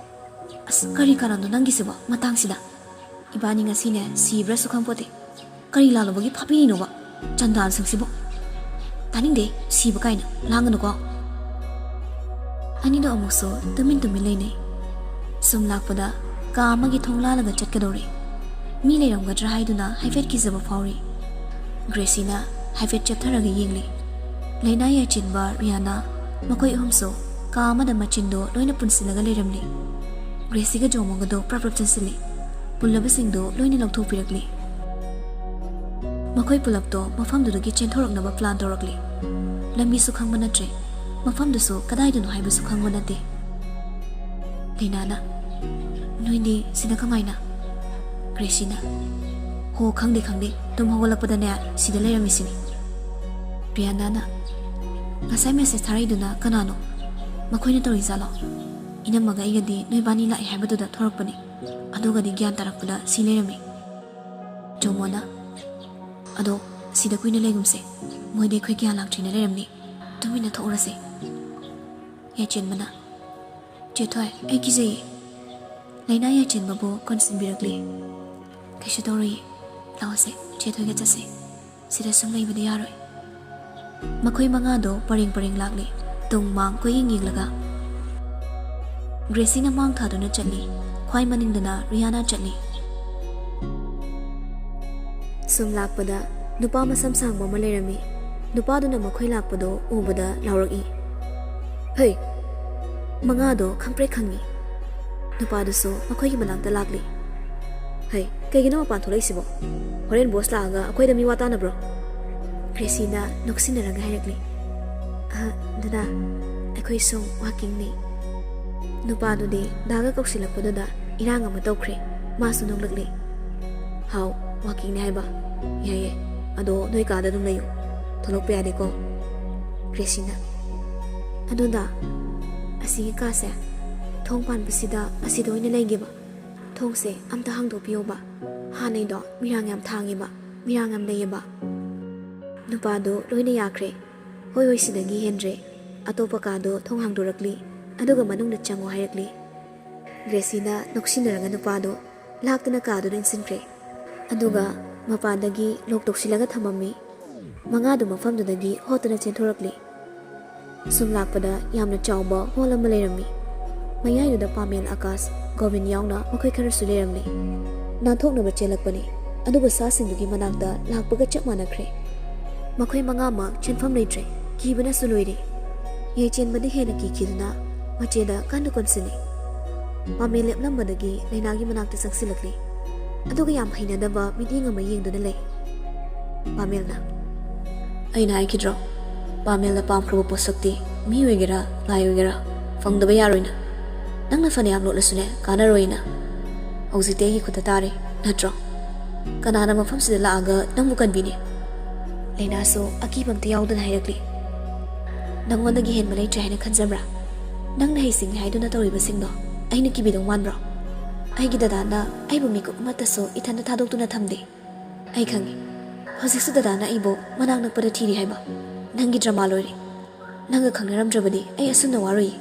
"ꯑꯁ, ꯀꯔꯤ ꯀꯥꯔꯟꯅꯣ ꯅꯪꯒꯤꯁꯤꯕꯣ ꯃꯇꯥꯡꯁꯤꯗ? ꯏꯕꯥꯅꯤ ꯉꯁꯤꯅꯦ ꯁꯤꯕ꯭ꯔꯥꯁꯨ ꯈꯪꯄꯣꯠꯇꯦ꯫ ꯀꯔꯤ ꯂꯥꯜꯂꯨꯕꯒꯤ ꯐꯥꯕꯤꯔꯤꯅꯣꯕ ꯆꯟꯗꯥꯜꯁꯤꯡꯁꯤꯕꯨ? ꯇꯥꯅꯤꯡꯗꯦ, ꯁꯤꯕ ꯀꯥꯏꯅ, ꯂꯥꯡꯒꯅꯨꯀꯣ꯫" ꯑꯅꯤꯗꯣ ꯑꯃꯨꯛꯁꯨ ꯇꯨꯃꯤꯟ ꯇꯨꯃꯤꯟ ꯂꯩꯅꯩ꯫ ꯁꯨꯝ ꯂꯥꯛꯄꯗ ꯀꯥ ꯑꯃꯒꯤ ꯊꯣꯡ ꯂꯥꯜꯂꯒ ꯆꯠꯀꯗꯧꯔꯦ꯫ ꯃꯤ ꯂꯩꯔꯝꯒꯗ꯭ꯔꯥ ꯍꯥꯏꯗꯨꯅ ꯍꯥꯏꯐꯦꯠ ꯀꯤꯖꯕ ꯐꯥꯎꯔꯤ꯫ ꯒ꯭ꯔꯦꯁꯤꯅ ꯍꯥꯏꯐꯦꯠ ꯆꯦꯞꯊꯔꯒ ꯌꯦꯡꯂꯤ꯫ ꯂꯩꯅꯥ ꯌꯥꯏꯆꯤꯟꯕ ꯔꯤꯌꯥꯅꯥ, ꯃꯈꯣꯏ ꯑꯍꯨꯝꯁꯨ ꯀꯥ ꯑꯃꯗ ꯃꯆꯤꯟꯗꯣ ꯂꯣꯏꯅ ꯄꯨꯟꯁꯤꯜꯂꯒ ꯂꯩꯔꯝꯂꯤ꯫ ꯒ꯭ꯔꯦꯁꯤꯒ ꯖꯣꯃꯣꯒꯗꯣ ꯄ꯭ꯔꯞ ꯄ꯭ꯔꯞ ꯆꯪꯁꯤꯜꯂꯤ꯫ ꯄꯨꯜꯂꯕꯁꯤꯡꯗꯣ ꯂꯣꯏꯅ ꯂꯧꯊꯣꯛꯄꯤꯔꯛꯂꯤ꯫ ꯃꯈꯣꯏ ꯄꯨꯂꯞꯇꯣ ꯃꯐꯝꯗꯨꯗꯒꯤ ꯆꯦꯟꯊꯣꯔꯛꯅꯕ ꯄ꯭ꯂꯥꯟ ꯇꯧꯔꯛꯂꯤ꯫ ꯂꯝꯕꯤꯁꯨ ꯈꯪꯕ ꯅꯠꯇ꯭ꯔꯦ, ꯃꯐꯝꯗꯨꯁꯨ ꯀꯗꯥꯏꯗꯅꯣ ꯍꯥꯏꯕꯁꯨ ꯈꯪꯕ ꯅꯠꯇꯦ꯫ ꯂꯩꯅꯥꯅ, "ꯅꯣꯏꯗꯤ ꯁꯤꯗ ꯀꯃꯥꯏꯅ?" ꯒ꯭ꯔꯦꯁꯤꯅ, "ꯍꯣ, ꯈꯪꯗꯦ, ꯈꯪꯗꯦ, ꯇꯨꯝ ꯍꯧꯒꯠꯂꯛꯄꯗꯅꯦ ꯁꯤꯗ ꯂꯩꯔꯝꯃꯤꯁꯤꯅꯤ꯫" ꯔꯤꯌꯥꯅꯥꯅ, "ꯉꯁꯥꯏ ꯃꯦꯁꯦꯖ ꯊꯥꯔꯛꯏꯗꯨꯅ ꯀꯅꯥꯅꯣ? ꯃꯈꯣꯏꯅ ꯇꯧꯔꯤꯖꯥꯠꯂꯣ? ꯏꯅꯝꯃꯒ ꯑꯩꯒꯗꯤ ꯅꯣꯏꯕꯥꯅꯤ ꯂꯥꯛꯑꯦ ꯍꯥꯏꯕꯗꯨꯗ ꯊꯣꯔꯛꯄꯅꯤ꯫ ꯑꯗꯨꯒꯗꯤ ꯒ꯭ꯌꯥꯟ ꯇꯥꯔꯛꯄꯗ ꯁꯤ ꯂꯩꯔꯝꯃꯤ꯫ ꯖꯣꯃꯣꯅ, "ꯑꯗꯣ ꯁꯤꯗ ꯀꯨꯏꯅ ꯂꯩꯒꯨꯝꯁꯦ꯫ ꯃꯣꯏꯗꯤ ꯑꯩꯈꯣꯏ ꯀꯌꯥ ꯂꯥꯛꯇ꯭ꯔꯤꯅ ꯂꯩꯔꯝꯅꯤ꯫ ꯇꯨꯃꯤꯟꯅ ꯊꯣꯛꯎꯔꯁꯦ꯫" ꯌꯥꯏꯆꯦꯟꯕꯅ, "ꯆꯦꯊꯣꯏ, ꯑꯩ ꯀꯤꯖꯩꯌꯦ꯫ ꯂꯩꯅꯥ ꯌꯥꯏꯆꯦꯟꯕꯕꯨ ꯀꯣꯟꯁꯤꯟꯕꯤꯔꯛꯂꯤ꯫ ꯀꯩꯁꯨ ꯇꯧꯔꯣꯏꯌꯦ꯫ ꯂꯥꯛꯑꯣꯁꯦ, ꯆꯦꯊꯣꯏꯒ ꯆꯠꯁꯦ꯫ ꯁꯤꯗ ꯁꯨꯝ ꯂꯩꯕꯗꯤ ꯌꯥꯔꯣꯏ꯫" ꯃꯈꯣꯏ ꯃꯉꯥꯗꯣ ꯄꯔꯦꯡ ꯄꯔꯦꯡ ꯂꯥꯛꯂꯤ꯫ ꯇꯨꯡ ꯃꯥꯡ ꯀꯣꯏꯌꯦꯡ ꯌꯦꯡꯂꯒ ꯒ꯭ꯔꯦꯁꯤꯅ ꯃꯥꯡ ꯊꯥꯗꯨꯅ ꯆꯠꯂꯤ꯫ ꯈ꯭ꯋꯥꯏ ꯃꯅꯤꯡꯗꯅ ꯔꯤꯌꯥꯅꯥ ꯆꯠꯂꯤ꯫ ꯁꯨꯝ ꯂꯥꯛꯄꯗ ꯅꯨꯄꯥ ꯃꯁꯝ ꯁꯥꯡꯕ ꯑꯃ ꯂꯩꯔꯝꯃꯤ꯫ ꯅꯨꯄꯥꯗꯨꯅ ꯃꯈꯣꯏ ꯂꯥꯛꯄꯗꯣ ꯎꯕꯗ ꯂꯥꯎꯔꯛꯏ꯫ "ꯍꯩ!" ꯃꯉꯥꯗꯣ ꯈꯪꯄ꯭ꯔꯦꯛ ꯈꯪꯉꯤ꯫ ꯅꯨꯄꯥꯗꯨꯁꯨ ꯃꯈꯣꯏꯒꯤ ꯃꯅꯥꯛꯇ ꯂꯥꯛꯂꯤ꯫ "ꯍꯩ, ꯀꯩꯒꯤꯅꯣ ꯃꯄꯥꯟ ꯊꯣꯛꯂꯛꯏꯁꯤꯕꯣ? ꯍꯣꯔꯦꯟ ꯕꯣꯁ ꯂꯥꯛꯑꯒ ꯑꯩꯈꯣꯏꯗ ꯃꯤ ꯋꯥ ꯇꯥꯅꯕ꯭ꯔꯣ?" ꯒ꯭ꯔꯦꯁꯤꯅ ꯅꯣꯛꯁꯤꯟꯅꯔꯒ ꯍꯥꯏꯔꯛꯂꯤ꯫ "ꯑ, ꯗꯗꯥ, ꯑꯩꯈꯣꯏ ꯁꯨꯝ ꯋꯥꯀꯤꯡꯅꯤ꯫" ꯅꯨꯄꯥꯗꯨꯗꯤ ꯗꯥꯒ ꯀꯧꯁꯤꯜꯂꯛꯄꯗꯨꯗ ꯏꯔꯥꯡ ꯑꯃ ꯇꯧꯈ꯭ꯔꯦ꯫ ꯃꯥꯁꯨ ꯅꯣꯛꯂꯛꯂꯤ꯫ "ꯍꯥꯎ, ꯋꯥꯀꯤꯡꯅꯤ ꯍꯥꯏꯕ? ꯌꯥꯏꯌꯦ꯫ ꯑꯗꯣ ꯅꯣꯏ ꯀꯥꯗ ꯑꯗꯨꯝ ꯂꯩꯌꯨ꯫ ꯊꯣꯛꯂꯛꯄ ꯌꯥꯗꯦꯀꯣ꯫" ꯒ꯭ꯔꯦꯁꯤꯅ, "ꯑꯗꯣ ꯗꯥ, ꯑꯁꯤꯒꯤ ꯀꯥꯁꯦ ꯊꯣꯡ ꯄꯥꯟꯕꯁꯤꯗ ꯑꯁꯤꯗ ꯑꯣꯏꯅ ꯂꯩꯒꯦꯕ꯫ ꯊꯣꯡꯁꯦ ꯑꯝꯇ ꯍꯥꯡꯗꯣꯛꯄꯤꯌꯣꯕ꯫ ꯍꯥꯟꯅꯩꯗꯣ ꯃꯤꯔꯥꯡ ꯌꯥꯝ ꯊꯥꯡꯉꯦꯕ, ꯃꯤꯔꯥꯡ ꯌꯥꯝ ꯂꯩꯌꯦꯕ꯫" ꯅꯨꯄꯥꯗꯣ ꯂꯣꯏꯅ ꯌꯥꯈ꯭ꯔꯦ꯫ "ꯍꯣꯏ, ꯍꯣꯏ, ꯁꯤꯗꯒꯤ ꯍꯦꯟꯗ꯭ꯔꯦ꯫" ꯑꯇꯣꯞꯄ ꯀꯥꯗꯣ ꯊꯣꯡ ꯍꯥꯡꯗꯣꯔꯛꯂꯤ꯫ ꯑꯗꯨꯒ "ꯃꯅꯨꯡꯗ ꯆꯪꯉꯣ" ꯍꯥꯏꯔꯛꯂꯤ꯫ ꯒ꯭ꯔꯦꯁꯤꯅ ꯅꯣꯛꯁꯤꯟꯅꯔꯒ ꯅꯨꯄꯥꯗꯣ ꯂꯥꯛꯇꯅ ꯀꯥꯗꯨꯗ ꯏꯟꯁꯤꯟꯈ꯭ꯔꯦ꯫ ꯑꯗꯨꯒ ꯃꯄꯥꯟꯗꯒꯤ ꯂꯣꯛ ꯇꯧꯁꯤꯜꯂꯒ ꯊꯝꯃꯝꯃꯤ꯫ ꯃꯉꯥꯗꯨ ꯃꯐꯝꯗꯨꯗꯒꯤ ꯍꯣꯠꯇꯅ ꯆꯦꯟꯊꯣꯔꯛꯂꯤ꯫ ꯁꯨꯝ ꯂꯥꯛꯄꯗ ꯌꯥꯝꯅ ꯆꯥꯎꯕ ꯍꯣꯜ ꯑꯃ ꯂꯩꯔꯝꯃꯤ꯫ ꯃꯌꯥꯏꯗꯨꯗ ꯄꯥꯃꯦꯜ, ꯑꯀꯥꯁ, ꯒꯣꯕꯤꯟ ꯌꯥꯎꯅ ꯃꯈꯣꯏ ꯈꯔꯁꯨ ꯂꯩꯔꯝꯂꯤ꯫ ꯅꯥꯟꯊꯣꯛꯅꯕ ꯆꯦꯜꯂꯛꯄꯅꯤ, ꯑꯗꯨꯕꯨ ꯁꯥꯁꯤꯡꯗꯨꯒꯤ ꯃꯅꯥꯛꯇ ꯂꯥꯛꯄꯒ ꯆꯞ ꯃꯥꯟꯅꯈ꯭ꯔꯦ꯫ ꯃꯈꯣꯏ ꯃꯉꯥꯃꯛ ꯆꯦꯟꯐꯝ ꯂꯩꯇ꯭ꯔꯦ, ꯀꯤꯕꯅꯁꯨ ꯂꯣꯏꯔꯦ꯫ ꯌꯥꯏꯆꯦꯟꯕꯗꯤ ꯍꯦꯟꯅ ꯀꯤꯈꯤꯗꯨꯅ ꯃꯆꯦꯗ ꯀꯟꯅ ꯀꯣꯟꯁꯤꯜꯂꯤ꯫ ꯄꯥꯃꯦꯜ ꯂꯦꯞꯂꯝꯕꯗꯒꯤ ꯂꯩꯅꯥꯒꯤ ꯃꯅꯥꯛꯇ ꯆꯪꯁꯤꯜꯂꯛꯂꯤ꯫ ꯑꯗꯨꯒ ꯌꯥꯝ ꯍꯩꯅꯗꯕ ꯃꯤꯠꯌꯦꯡ ꯑꯃ ꯌꯦꯡꯗꯨꯅ ꯂꯩ꯫ ꯄꯥꯃꯦꯜꯅ, "ꯑꯩꯅ ꯍꯥꯏꯈꯤꯗ꯭ꯔꯣ? ꯄꯥꯃꯦꯜꯅ ꯄꯥꯝꯈ꯭ꯔꯕ ꯄꯣꯠꯁꯛꯇꯤ ꯃꯤ ꯑꯣꯏꯒꯦꯔꯥ, ꯂꯥꯏ ꯑꯣꯏꯒꯦꯔꯥ, ꯐꯪꯗꯕ ꯌꯥꯔꯣꯏꯅ꯫ ꯅꯪꯅ ꯐꯅꯌꯥꯝ ꯂꯣꯠꯂꯁꯨꯅꯦ, ꯀꯥꯟꯅꯔꯣꯏꯅ꯫ ꯍꯧꯖꯤꯛꯇꯤ ꯑꯩꯒꯤ ꯈꯨꯠꯇ ꯇꯥꯔꯦ, ꯅꯠꯇ꯭ꯔꯣ? ꯀꯅꯥꯅ ꯃꯐꯝꯁꯤꯗ ꯂꯥꯛꯑꯒ ꯅꯪꯕꯨ ꯀꯟꯕꯤꯅꯤ?" ꯂꯩꯅꯥꯁꯨ ꯑꯀꯤꯕ ꯑꯝꯇ ꯌꯥꯎꯗꯅ ꯍꯥꯏꯔꯛꯂꯤ꯫ "ꯅꯪꯉꯣꯟꯗꯒꯤ ꯍꯦꯟꯕ ꯂꯩꯇ꯭ꯔꯦ ꯍꯥꯏꯅ ꯈꯟꯖꯕ꯭ꯔꯥ? ꯅꯪꯅ ꯍꯩꯁꯤꯡꯉꯦ ꯍꯥꯏꯗꯨꯅ ꯇꯧꯔꯤꯕꯁꯤꯡꯗꯣ ꯑꯩꯅ ꯀꯤꯕꯤꯗꯧ ꯃꯥꯟꯕ꯭ꯔꯣ? ꯑꯩꯒꯤ ꯗꯗꯥꯅ ꯑꯩꯕꯨ ꯃꯤꯀꯨꯞ ꯑꯃꯠꯇꯁꯨ ꯏꯊꯟꯗ ꯊꯥꯗꯣꯛꯇꯨꯅ ꯊꯝꯗꯦ꯫ ꯑꯩ ꯈꯪꯉꯤ, ꯍꯧꯖꯤꯛꯁꯨ ꯗꯗꯥꯅ ꯑꯩꯕꯨ ꯃꯅꯥꯛ ꯅꯛꯄꯗ ꯊꯤꯔꯤ ꯍꯥꯏꯕ꯫ ꯅꯪꯒꯤ ꯗ꯭ꯔꯃꯥ ꯂꯣꯏꯔꯦ꯫ ꯅꯪꯒ ꯈꯪꯅꯔꯝꯗ꯭ꯔꯕꯗꯤ ꯑꯩ ꯑꯁꯨꯝꯅ ꯋꯥꯔꯣꯏꯌꯦ꯫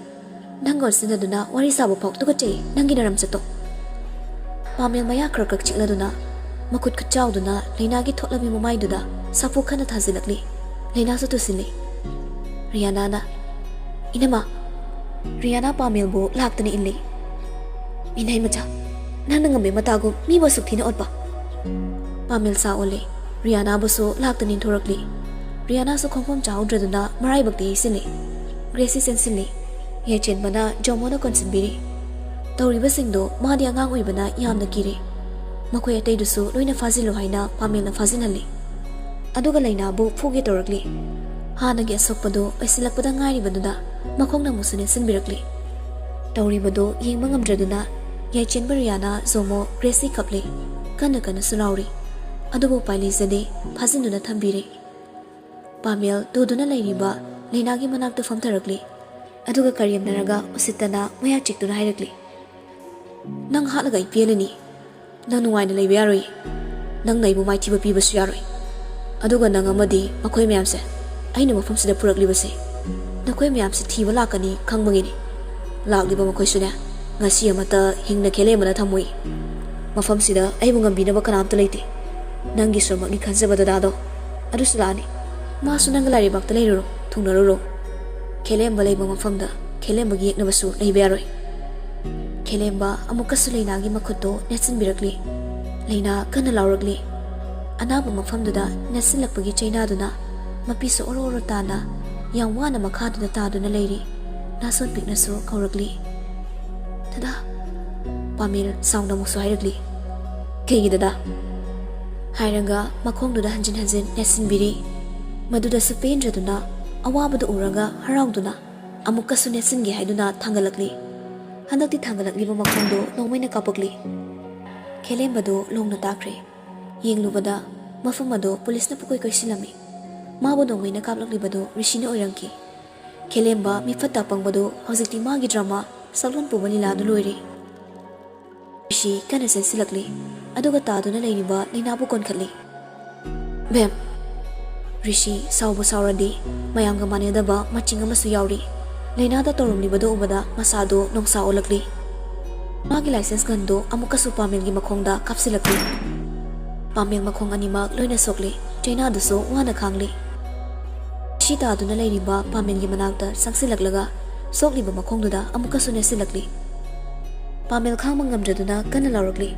ꯅꯪꯒ ꯑꯣꯟꯁꯤꯟꯅꯗꯨꯅ ꯋꯥꯔꯤ ꯁꯥꯕ ꯐꯥꯎ ꯇꯨꯀꯠꯆꯩ, ꯅꯪꯒꯤ ꯅꯔꯝꯆꯠꯇꯣ꯫ ꯄꯥꯃꯦꯜ ꯃꯌꯥ ꯈꯔ ꯈꯛ ꯆꯤꯛꯂꯗꯨꯅ, ꯃꯈꯨꯠ ꯈꯨꯠꯆꯥꯎꯗꯨꯅ ꯂꯩꯅꯥꯒꯤ ꯊꯣꯠꯂꯕꯤ ꯃꯃꯥꯏꯗꯨꯗ ꯁꯥꯐꯨ ꯀꯟꯅ ꯊꯥꯖꯤꯜꯂꯛꯂꯤ꯫ ꯂꯩꯅꯥꯁꯨ ꯇꯨꯁꯤꯜꯂꯤ꯫ ꯔꯤꯌꯥꯅꯥꯅ, "ꯏꯅꯝꯃ!" ꯔꯤꯌꯥꯅꯥ ꯄꯥꯃꯦꯜꯕꯨ ꯂꯥꯛꯇꯅ ꯏꯜꯂꯤ꯫ "ꯃꯤꯅꯥꯏ ꯃꯆꯥ, ꯅꯪꯅ ꯉꯝꯕꯤ ꯃꯇꯥꯒꯨꯝ ꯃꯤꯕꯨ ꯑꯁꯨꯛ ꯊꯤꯅ ꯑꯣꯠꯄ!" ꯄꯥꯃꯦꯜ ꯁꯥ ꯑꯣꯜꯂꯤ꯫ ꯔꯤꯌꯥꯅꯥꯕꯨꯁꯨ ꯂꯥꯛꯇꯅ ꯏꯟꯊꯣꯔꯛꯂꯤ꯫ ꯔꯤꯌꯥꯅꯥꯁꯨ ꯈꯣꯡꯐꯝ ꯆꯥꯍꯧꯗ꯭ꯔꯗꯨꯅ ꯃꯔꯥꯏꯕꯛꯇ ꯌꯩꯁꯤꯜꯂꯤ꯫ ꯒ꯭ꯔꯦꯁꯤ ꯆꯦꯟꯁꯤꯜꯂꯤ꯫ ꯌꯥꯏꯆꯦꯟꯕꯅ ꯖꯣꯃꯣꯅ ꯀꯣꯟꯁꯤꯟꯕꯤꯔꯤ꯫ ꯇꯧꯔꯤꯕꯁꯤꯡꯗꯨ ꯃꯥꯗꯤ ꯑꯉꯥꯡ ꯑꯣꯏꯕꯅ ꯌꯥꯝꯅ ꯀꯤꯔꯤ꯫ ꯃꯈꯣꯏ ꯑꯇꯩꯗꯨꯁꯨ ꯂꯣꯏꯅ ꯐꯥꯖꯤꯜꯂꯨ ꯍꯥꯏꯅ ꯄꯥꯃꯦꯜꯅ ꯐꯥꯖꯤꯜꯍꯜꯂꯤ꯫ ꯑꯗꯨꯒ ꯂꯩꯅꯥꯕꯨ ꯐꯨꯒꯦ ꯇꯧꯔꯛꯂꯤ꯫ ꯍꯥꯟꯅꯒꯤ ꯑꯁꯣꯛꯄꯗꯨ ꯑꯣꯏꯁꯤꯜꯂꯛꯄꯗ ꯉꯥꯏꯔꯤꯕꯗꯨꯗ ꯃꯈꯣꯡꯅ ꯑꯃꯨꯛꯁꯨ ꯅꯦꯠꯁꯤꯟꯕꯤꯔꯛꯂꯤ꯫ ꯇꯧꯔꯤꯕꯗꯨ ꯌꯦꯡꯕ ꯉꯝꯗ꯭ꯔꯗꯨꯅ ꯌꯥꯏꯆꯦꯟꯕ ꯔꯤꯌꯥꯅꯥ, ꯖꯣꯃꯣ, ꯒ꯭ꯔꯦꯁꯤ ꯀꯞꯂꯤ꯫ ꯀꯟꯅ ꯀꯟꯅꯁꯨ ꯂꯥꯎꯔꯤ꯫ ꯑꯗꯨꯕꯨ ꯎꯄꯥꯏ ꯂꯩꯖꯗꯦ, ꯐꯥꯖꯤꯟꯗꯨꯅ ꯊꯝꯕꯤꯔꯦ꯫ ꯄꯥꯃꯦꯜ ꯇꯨꯗꯨꯅ ꯂꯩꯔꯤꯕ ꯂꯩꯅꯥꯒꯤ ꯃꯅꯥꯛꯇ ꯐꯝꯊꯔꯛꯂꯤ꯫ ꯑꯗꯨꯒ ꯀꯔꯦꯝꯅꯔꯒ ꯎꯁꯤꯠꯇꯅ ꯃꯌꯥ ꯆꯤꯛꯇꯨꯅ ꯍꯥꯏꯔꯛꯂꯤ, "ꯅꯪ ꯍꯥꯠꯂꯒ ꯑꯩ ꯄꯦꯜꯂꯅꯤ꯫ ꯅꯪ ꯅꯨꯡꯉꯥꯏꯅ ꯂꯩꯕ ꯌꯥꯔꯣꯏ꯫ ꯅꯪꯅ ꯑꯩꯕꯨ ꯃꯥꯏꯊꯤꯕ ꯄꯤꯕꯁꯨ ꯌꯥꯔꯣꯏ꯫ ꯑꯗꯨꯒ ꯅꯪ ꯑꯃꯗꯤ ꯃꯈꯣꯏ ꯃꯌꯥꯝꯁꯦ, ꯑꯩꯅ ꯃꯐꯝꯁꯤꯗ ꯄꯨꯔꯛꯂꯤꯕꯁꯦ, ꯅꯈꯣꯏ ꯃꯌꯥꯝꯁꯦ ꯊꯤꯕ ꯂꯥꯛꯀꯅꯤ ꯈꯪꯕꯒꯤꯅꯤ꯫ ꯂꯥꯛꯂꯤꯕ ꯃꯈꯣꯏꯁꯨꯅꯦ, ꯉꯁꯤ ꯑꯃꯠꯇ ꯍꯤꯡꯅ ꯈꯦꯂꯦꯝꯕꯅ ꯊꯝꯃꯨꯏ꯫ ꯃꯐꯝꯁꯤꯗ ꯑꯩꯕꯨ ꯉꯝꯕꯤꯅꯕ ꯀꯅꯥꯝꯇ ꯂꯩꯇꯦ꯫ ꯅꯪꯒꯤꯁꯨꯃꯛꯅꯤ ꯈꯟꯖꯕ ꯗꯗꯥꯗꯣ, ꯑꯗꯨꯁꯨ ꯂꯥꯛꯑꯅꯤ꯫ ꯃꯥꯁꯨ ꯅꯪꯒ ꯂꯥꯏꯔꯩꯕꯥꯛꯇ ꯂꯩꯔꯨꯔꯣ, ꯊꯨꯡꯅꯔꯨꯔꯣ꯫ ꯈꯦꯂꯦꯝꯕ ꯂꯩꯕ ꯃꯐꯝꯗ ꯈꯦꯂꯦꯝꯕꯒꯤ ꯌꯦꯛꯅꯕꯁꯨ ꯂꯩꯕ ꯌꯥꯔꯣꯏ꯫" ꯈꯦꯂꯦꯝꯕ ꯑꯃꯨꯛꯀꯁꯨ ꯂꯩꯅꯥꯒꯤ ꯃꯈꯨꯠꯇꯣ ꯅꯦꯠꯁꯤꯟꯕꯤꯔꯛꯂꯤ꯫ ꯂꯩꯅꯥ ꯀꯟꯅ ꯂꯥꯎꯔꯛꯂꯤ꯫ ꯑꯅꯥꯕ ꯃꯐꯝꯗꯨꯗ ꯅꯦꯠꯁꯤꯜꯂꯛꯄꯒꯤ ꯆꯩꯅꯥꯗꯨꯅ ꯃꯄꯤꯁꯨ ꯑꯣꯔꯣ ꯑꯣꯔꯣ ꯇꯥꯅ ꯌꯥꯝ ꯋꯥꯅ ꯃꯈꯥꯗꯨꯗ ꯇꯥꯗꯨꯅ ꯂꯩꯔꯤ꯫ ꯅꯥꯁꯣꯟ ꯄꯤꯛꯅꯁꯨ ꯀꯧꯔꯛꯂꯤ, "ꯗꯗꯥ!" ꯄꯥꯃꯦꯜ ꯁꯥꯎꯅ ꯑꯃꯨꯛꯁꯨ ꯍꯥꯏꯔꯛꯂꯤ, "ꯀꯩꯒꯤ ꯗꯗꯥ?" ꯍꯥꯏꯔꯒ ꯃꯈꯣꯡꯗꯨꯗ ꯍꯟꯖꯤꯟ ꯍꯟꯖꯤꯟ ꯅꯦꯠꯁꯤꯟꯕꯤꯔꯤ꯫ ꯃꯗꯨꯗꯁꯨ ꯄꯦꯟꯗ꯭ꯔꯗꯨꯅ, ꯑꯋꯥꯕꯗꯨ ꯎꯔꯒ ꯍꯔꯥꯎꯗꯨꯅ ꯑꯃꯨꯛꯀꯁꯨ ꯅꯦꯠꯁꯤꯟꯒꯦ ꯍꯥꯏꯗꯨꯅ ꯊꯥꯡꯒꯠꯂꯛꯂꯤ꯫ ꯍꯟꯗꯛꯇꯤ ꯊꯥꯡꯒꯠꯂꯛꯂꯤꯕ ꯃꯈꯣꯡꯗꯨ ꯅꯣꯡꯃꯩꯅ ꯀꯥꯞꯄꯛꯂꯤ꯫ ꯈꯦꯂꯦꯝꯕꯗꯨ ꯂꯣꯡꯅ ꯇꯥꯈ꯭ꯔꯦ꯫ ꯌꯦꯡꯂꯨꯕꯗ ꯃꯐꯝ ꯑꯗꯨ ꯄꯨꯂꯤꯁꯅ ꯄꯨꯀꯣꯏ ꯀꯣꯏꯁꯤꯜꯂꯝꯃꯤ꯫ ꯃꯥꯕꯨ ꯅꯣꯡꯃꯩꯅ ꯀꯥꯞꯂꯛꯂꯤꯕꯗꯨ ꯔꯤꯁꯤꯅ ꯑꯣꯏꯔꯝꯈꯤ꯫ ꯈꯦꯂꯦꯝꯕ ꯃꯤꯐꯠꯇ ꯄꯪꯕꯗꯨ ꯍꯧꯖꯤꯛꯇꯤ ꯃꯥꯒꯤ ꯗ꯭ꯔꯃꯥ ꯁꯛꯂꯣꯟ ꯄꯨꯕ ꯂꯤꯂꯥꯗꯨ ꯂꯣꯏꯔꯦ꯫ ꯔꯤꯁꯤ ꯀꯟꯅ ꯆꯦꯟꯁꯤꯜꯂꯛꯂꯤ, ꯑꯗꯨꯒ ꯇꯥꯗꯨꯅ ꯂꯩꯔꯤꯕ ꯂꯩꯅꯥꯕꯨ ꯀꯣꯟꯈꯠꯂꯤ꯫ ꯕꯦꯝ! ꯔꯤꯁꯤ ꯁꯥꯎꯕ ꯁꯥꯎꯔꯗꯤ ꯃꯌꯥꯝꯒ ꯃꯥꯟꯅꯗꯕ ꯃꯆꯤꯡ ꯑꯃꯁꯨ ꯌꯥꯎꯔꯤ꯫ ꯂꯩꯅꯥꯗ ꯇꯧꯔꯝꯂꯤꯕꯗꯨ ꯎꯕꯗ ꯃꯁꯥꯗꯨ ꯅꯣꯡꯁꯥ ꯑꯣꯜꯂꯛꯂꯤ꯫ ꯃꯥꯒꯤ ꯂꯥꯏꯁꯦꯟꯁ ꯒꯟꯗꯨ ꯑꯃꯨꯛꯀꯁꯨ ꯄꯥꯃꯦꯜꯒꯤ ꯃꯈꯣꯡꯗ ꯀꯥꯞꯁꯤꯜꯂꯛꯂꯤ꯫ ꯄꯥꯃꯦꯜ ꯃꯈꯣꯡ ꯑꯅꯤꯃꯛ ꯂꯣꯏꯅ ꯁꯣꯛꯂꯤ꯫ ꯆꯩꯅꯥꯗꯨꯁꯨ ꯋꯥꯅ ꯈꯥꯡꯂꯤ꯫ ꯁꯤ ꯇꯥꯗꯨꯅ ꯂꯩꯔꯤꯕ ꯄꯥꯃꯦꯜꯒꯤ ꯃꯅꯥꯛꯇ ꯆꯪꯁꯤꯜꯂꯛꯂꯒ ꯁꯣꯛꯂꯤꯕ ꯃꯈꯣꯡꯗꯨꯗ ꯑꯃꯨꯛꯀꯁꯨ ꯅꯦꯠꯁꯤꯜꯂꯛꯂꯤ꯫ ꯄꯥꯃꯦꯜ ꯈꯥꯡꯕ ꯉꯝꯗ꯭ꯔꯗꯨꯅ ꯀꯟꯅ ꯂꯥꯎꯔꯛꯂꯤ꯫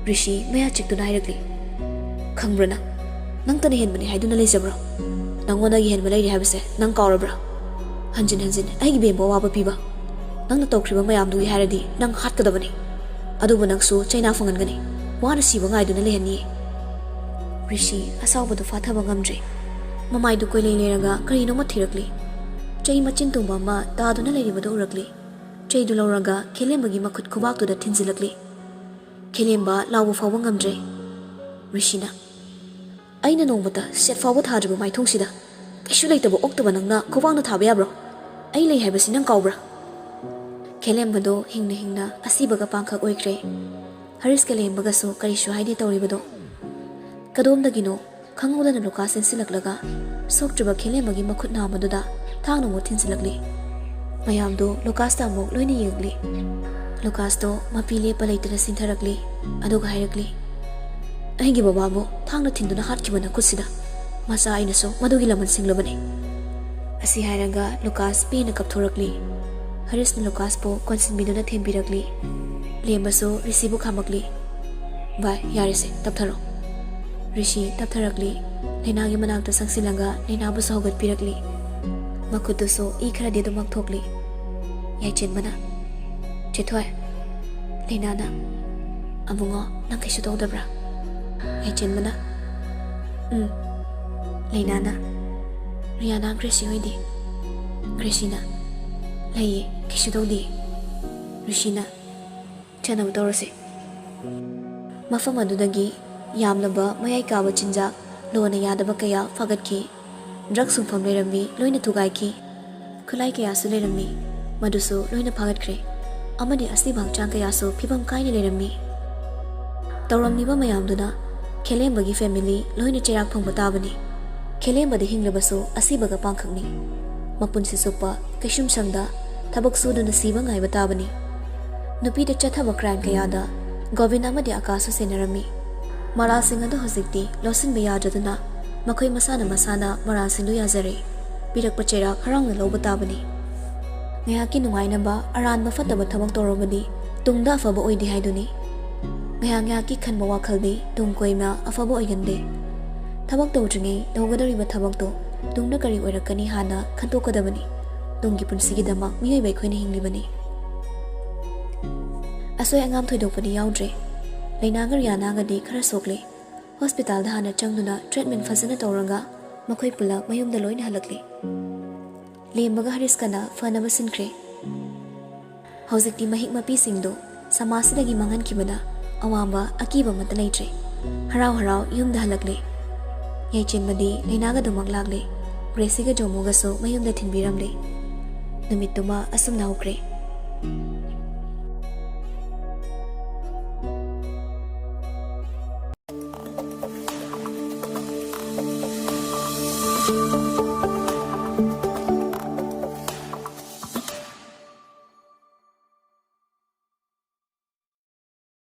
ꯔꯤꯁꯤ ꯃꯌꯥ ꯆꯤꯛꯇꯨꯅ ꯍꯥꯏꯔꯛꯂꯤ, "ꯈꯪꯕ꯭ꯔꯥ ꯅꯪ? ꯅꯪꯇꯅ ꯍꯦꯟꯕꯅꯤ ꯍꯥꯏꯗꯨꯅ ꯂꯩꯖꯕ꯭ꯔꯣ? ꯅꯪꯉꯣꯟꯗꯒꯤ ꯍꯦꯟꯕ ꯂꯩꯔꯤ ꯍꯥꯏꯕꯁꯦ ꯅꯪ ꯀꯥꯎꯔꯕ꯭ꯔꯥ? ꯍꯟꯖꯤꯟ ꯍꯟꯖꯤꯟ ꯑꯩꯒꯤ ꯕꯦꯝꯕꯨ ꯑꯋꯥꯕ ꯄꯤꯕ꯫ ꯅꯪꯅ ꯇꯧꯈ꯭ꯔꯤꯕ ꯃꯌꯥꯝꯗꯨꯒꯤ ꯍꯥꯏꯔꯗꯤ ꯅꯪ ꯍꯥꯠꯀꯗꯕꯅꯤ꯫ ꯑꯗꯨꯕꯨ ꯅꯪꯁꯨ ꯆꯩꯅꯥ ꯐꯪꯍꯟꯒꯅꯤ꯫ ꯋꯥꯅ ꯁꯤꯕ ꯉꯥꯏꯗꯨꯅ ꯂꯩꯍꯟꯅꯤꯌꯦ꯫" ꯔꯤꯁꯤ ꯑꯁꯥꯎꯕꯗꯨ ꯐꯥꯊꯕ ꯉꯝꯗ꯭ꯔꯦ꯫ ꯃꯃꯥꯏꯗꯨ ꯀꯣꯏꯂꯩ ꯂꯩꯔꯒ ꯀꯔꯤꯅꯣꯃ ꯊꯤꯔꯛꯂꯤ꯫ ꯆꯩ ꯃꯆꯤꯟ ꯇꯨꯝꯕ ꯑꯃ ꯇꯥꯗꯨꯅ ꯂꯩꯔꯤꯕꯗꯨ ꯎꯔꯛꯂꯤ꯫ ꯆꯩꯗꯨ ꯂꯧꯔꯒ ꯈꯦꯂꯦꯝꯕꯒꯤ ꯃꯈꯨꯠ ꯈꯨꯕꯥꯛꯇꯨꯗ ꯊꯤꯟꯖꯤꯜꯂꯛꯂꯤ꯫ ꯈꯦꯂꯦꯝꯕ ꯂꯥꯎꯕ ꯐꯥꯎꯕ ꯉꯝꯗ꯭ꯔꯦ꯫ ꯔꯤꯁꯤꯅ, "ꯑꯩꯅ ꯅꯣꯡꯃꯇ ꯁꯦꯠ ꯐꯥꯎꯕ ꯊꯥꯗ꯭ꯔꯤꯕ ꯃꯥꯏꯊꯣꯡꯁꯤꯗ ꯀꯩꯁꯨ ꯂꯩꯇꯕ ꯑꯣꯛꯇꯕ ꯅꯪꯅ ꯈꯨꯕꯥꯛꯅ ꯊꯥꯕ ꯌꯥꯕ꯭ꯔꯣ? ꯑꯩ ꯂꯩ ꯍꯥꯏꯕꯁꯤ ꯅꯪ ꯀꯥꯎꯕ꯭ꯔꯥ?" ꯈꯦꯂꯦꯝꯕꯗꯣ ꯍꯤꯡꯅ ꯍꯤꯡꯅ ꯑꯁꯤꯕꯒ ꯄꯥꯡꯈꯛ ꯑꯣꯏꯈ꯭ꯔꯦ꯫ ꯍꯔꯤꯁꯀ ꯂꯦꯝꯕꯒꯁꯨ ꯀꯔꯤꯁꯨ ꯍꯥꯏꯗꯦ ꯇꯧꯔꯤꯕꯗꯣ꯫ ꯀꯗꯣꯝꯗꯒꯤꯅꯣ ꯈꯪꯍꯧꯗꯅ ꯂꯨꯀꯥꯁ ꯆꯦꯟꯁꯤꯜꯂꯛꯂꯒ ꯁꯣꯛꯇ꯭ꯔꯤꯕ ꯈꯦꯂꯦꯝꯕꯒꯤ ꯃꯈꯨꯠ ꯅꯥꯝꯃꯗꯨꯗ ꯊꯥꯡꯅ ꯑꯃꯨꯛ ꯊꯤꯟꯖꯤꯜꯂꯛꯂꯤ꯫ ꯃꯌꯥꯝꯗꯣ ꯂꯨꯀꯥꯁꯇ ꯑꯃꯨꯛ ꯂꯣꯏꯅ ꯌꯦꯡꯂꯤ꯫ ꯂꯨꯀꯥꯁꯇꯣ ꯃꯄꯤ ꯂꯦꯞꯄ ꯂꯩꯇꯅ ꯆꯤꯟꯊꯔꯛꯂꯤ, ꯑꯗꯨꯒ ꯍꯥꯏꯔꯛꯂꯤ, "ꯑꯩꯒꯤ ꯕꯕꯥꯕꯨ ꯊꯥꯡꯅ ꯊꯤꯟꯗꯨꯅ ꯍꯥꯠꯈꯤꯕ ꯅꯈꯨꯠꯁꯤꯗ ꯃꯆꯥ ꯑꯩꯅꯁꯨ ꯃꯗꯨꯒꯤ ꯂꯃꯟ ꯁꯤꯡꯂꯕꯅꯤ꯫" ꯑꯁꯤ ꯍꯥꯏꯔꯒ ꯂꯨꯀꯥꯁ ꯄꯦꯟꯅ ꯀꯞꯊꯣꯔꯛꯂꯤ꯫ ꯍꯔꯤꯁꯅ ꯂꯨꯀꯥꯁꯄꯨ ꯀꯣꯟꯁꯤꯟꯕꯤꯗꯨꯅ ꯊꯦꯝꯕꯤꯔꯛꯂꯤ꯫ ꯂꯦꯝꯕꯁꯨ ꯔꯤꯁꯤꯕꯨ ꯈꯥꯝꯃꯛꯂꯤ꯫ "ꯚꯥꯏ, ꯌꯥꯔꯦꯁꯦ, ꯇꯞꯊꯔꯣ꯫" ꯔꯤꯁꯤ ꯇꯞꯊꯔꯛꯂꯤ꯫ ꯂꯩꯅꯥꯒꯤ ꯃꯅꯥꯛꯇ ꯆꯪꯁꯤꯜꯂꯒ ꯂꯩꯅꯥꯕꯨꯁꯨ ꯍꯧꯒꯠꯄꯤꯔꯛꯂꯤ꯫ ꯃꯈꯨꯠꯇꯨꯁꯨ ꯏ ꯈꯔꯗꯤ ꯑꯗꯨꯃꯛ ꯊꯣꯛꯂꯤ꯫ ꯌꯥꯏꯆꯦꯟꯕꯅ, "ꯆꯦꯊꯣꯏ꯫" ꯂꯩꯅꯥꯅ, "ꯑꯕꯨꯡꯉꯣ, ꯅꯪ ꯀꯩꯁꯨ ꯇꯧꯗꯕ꯭ꯔꯥ?" ꯌꯥꯏꯆꯦꯟꯕꯅ, "ꯎꯝ꯫" ꯂꯩꯅꯥꯅ, "ꯔꯤꯌꯥꯅꯥ, ꯒ꯭ꯔꯦꯁꯤ ꯍꯣꯏꯗꯤ?" ꯒ꯭ꯔꯦꯁꯤꯅ, "ꯂꯩꯌꯦ, ꯀꯩꯁꯨ ꯇꯧꯗꯦ꯫" ꯔꯤꯁꯤꯅ, "ꯆꯠꯅꯕ ꯇꯧꯔꯁꯤ꯫" ꯃꯐꯝ ꯑꯗꯨꯗꯒꯤ ꯌꯥꯝꯂꯕ ꯃꯌꯥꯏ ꯀꯥꯕ ꯆꯤꯟꯖꯥꯛ ꯂꯣꯟꯅ ꯌꯥꯗꯕ ꯀꯌꯥ ꯐꯥꯒꯠꯈꯤ꯫ ꯗ꯭ꯔꯒ ꯁꯨꯡꯐꯝ ꯂꯩꯔꯝꯃꯤ, ꯂꯣꯏꯅ ꯊꯨꯒꯥꯏꯈꯤ꯫ ꯈꯨꯠꯂꯥꯏ ꯀꯌꯥꯁꯨ ꯂꯩꯔꯝꯃꯤ, ꯃꯗꯨꯁꯨ ꯂꯣꯏꯅ ꯐꯥꯒꯠꯈ꯭ꯔꯦ꯫ ꯑꯃꯗꯤ ꯑꯁꯤꯕ ꯍꯛꯆꯥꯡ ꯀꯌꯥꯁꯨ ꯐꯤꯕꯝ ꯀꯥꯏꯅ ꯂꯩꯔꯝꯃꯤ꯫ ꯇꯧꯔꯝꯂꯤꯕ ꯃꯌꯥꯝꯗꯨꯅ ꯈꯦꯂꯦꯝꯕꯒꯤ family ꯂꯣꯏꯅ ꯆꯩꯔꯥꯛ ꯐꯪꯕ ꯇꯥꯕꯅꯤ꯫ ꯈꯦꯂꯦꯝꯕꯗ ꯍꯤꯡꯂꯕꯁꯨ ꯑꯁꯤꯕꯒ ꯄꯥꯡꯈꯛꯅꯤ꯫ ꯃꯄꯨꯟꯁꯤ ꯆꯨꯞꯄ ꯀꯩꯁꯨꯝꯁꯪꯗ ꯊꯕꯛ ꯁꯨꯗꯨꯅ ꯁꯤꯕ ꯉꯥꯏꯕ ꯇꯥꯕꯅꯤ꯫ ꯅꯨꯄꯤꯗ ꯆꯠꯊꯕ crime ꯀꯌꯥꯗ ꯒꯣꯕꯤꯟ ꯑꯃꯗꯤ ꯑꯀꯥꯁꯁꯨ ꯁꯦꯟꯅꯔꯝꯃꯤ꯫ ꯃꯔꯥꯜꯁꯤꯡ ꯑꯗꯨ ꯍꯧꯖꯤꯛꯇꯤ ꯂꯣꯠꯁꯤꯟꯕ ꯌꯥꯗ꯭ꯔꯗꯨꯅ ꯃꯈꯣꯏ ꯃꯁꯥꯅ ꯃꯁꯥꯅ ꯃꯔꯥꯜꯁꯤꯡꯗꯨ ꯌꯥꯖꯔꯦ꯫ ꯄꯤꯔꯛꯄ ꯆꯩꯔꯥꯛ ꯍꯔꯥꯎꯅ ꯂꯧꯕ ꯇꯥꯕꯅꯤ꯫ ꯉꯥꯏꯍꯥꯛꯀꯤ ꯅꯨꯡꯉꯥꯏꯅꯕ ꯑꯔꯥꯟꯕ ꯐꯠꯇꯕ ꯊꯕꯛ ꯇꯧꯔꯕꯗꯤ ꯇꯨꯡꯗ ꯑꯐꯕ ꯑꯣꯏꯗꯦ ꯍꯥꯏꯗꯨꯅꯤ꯫ ꯉꯥꯏꯍꯥꯛ ꯉꯥꯏꯍꯥꯛꯀꯤ ꯈꯟꯕ ꯋꯥꯈꯜꯗꯤ ꯇꯨꯡ ꯀꯣꯏꯅ ꯑꯐꯕ ꯑꯣꯏꯒꯟꯗꯦ꯫ ꯊꯕꯛ ꯇꯧꯗ꯭ꯔꯤꯉꯩ ꯇꯧꯒꯗꯧꯔꯤꯕ ꯊꯕꯛꯇꯣ ꯇꯨꯡꯗ ꯀꯔꯤ ꯑꯣꯏꯔꯛꯀꯅꯤ ꯍꯥꯟꯅ ꯈꯟꯇꯣꯛꯀꯗꯕꯅꯤ꯫ ꯇꯨꯡꯒꯤ ꯄꯨꯟꯁꯤꯒꯤꯗꯃꯛ ꯃꯤꯑꯣꯏꯕ ꯑꯩꯈꯣꯏꯅ ꯍꯤꯡꯂꯤꯕꯅꯤ꯫ ꯑꯁꯣꯏ ꯑꯉꯥꯝ ꯊꯣꯏꯗꯣꯛꯄꯗꯤ ꯌꯥꯎꯗ꯭ꯔꯦ꯫ ꯂꯩꯅꯥꯒ ꯔꯤꯌꯥꯅꯥꯒꯗꯤ ꯈꯔ ꯁꯣꯛꯂꯦ꯫ Hospitalꯗ ꯍꯥꯟꯅ ꯆꯪꯗꯨꯅ treatment ꯐꯖꯅ ꯇꯧꯔꯒ ꯃꯈꯣꯏ ꯄꯨꯂꯞ ꯃꯌꯨꯝꯗ ꯂꯣꯏꯅ ꯍꯜꯂꯛꯂꯦ꯫ ꯂꯦꯝꯕꯒ ꯍꯔꯤꯁꯀꯅ ꯐꯅꯕ ꯁꯤꯟꯈ꯭ꯔꯦ꯫ ꯍꯧꯖꯤꯛꯇꯤ ꯃꯍꯤꯛ ꯃꯄꯤꯁꯤꯡꯗꯨ ꯁꯃꯥꯖꯁꯤꯗꯒꯤ ꯃꯥꯡꯍꯟꯈꯤꯕꯗ ꯑꯋꯥꯕ ꯑꯀꯤꯕ ꯑꯃꯠꯇ ꯂꯩꯇ꯭ꯔꯦ꯫ ꯍꯔꯥꯎ ꯍꯔꯥꯎ ꯌꯨꯝꯗ ꯍꯜꯂꯛꯂꯦ꯫ ꯌꯥꯏꯆꯦꯟꯕꯗꯤ ꯂꯩꯅꯥꯒꯗꯨꯃꯛ ꯂꯥꯛꯂꯦ꯫ ꯒ꯭ꯔꯦꯁꯤꯒ ꯖꯣꯃꯣꯒꯁꯨ ꯃꯌꯨꯝꯗ ꯊꯤꯟꯕꯤꯔꯝꯂꯦ꯫ ꯅꯨꯃꯤꯠꯇꯨꯃ ꯑꯁꯨꯝꯅ ꯍꯧꯈ꯭ꯔꯦ꯫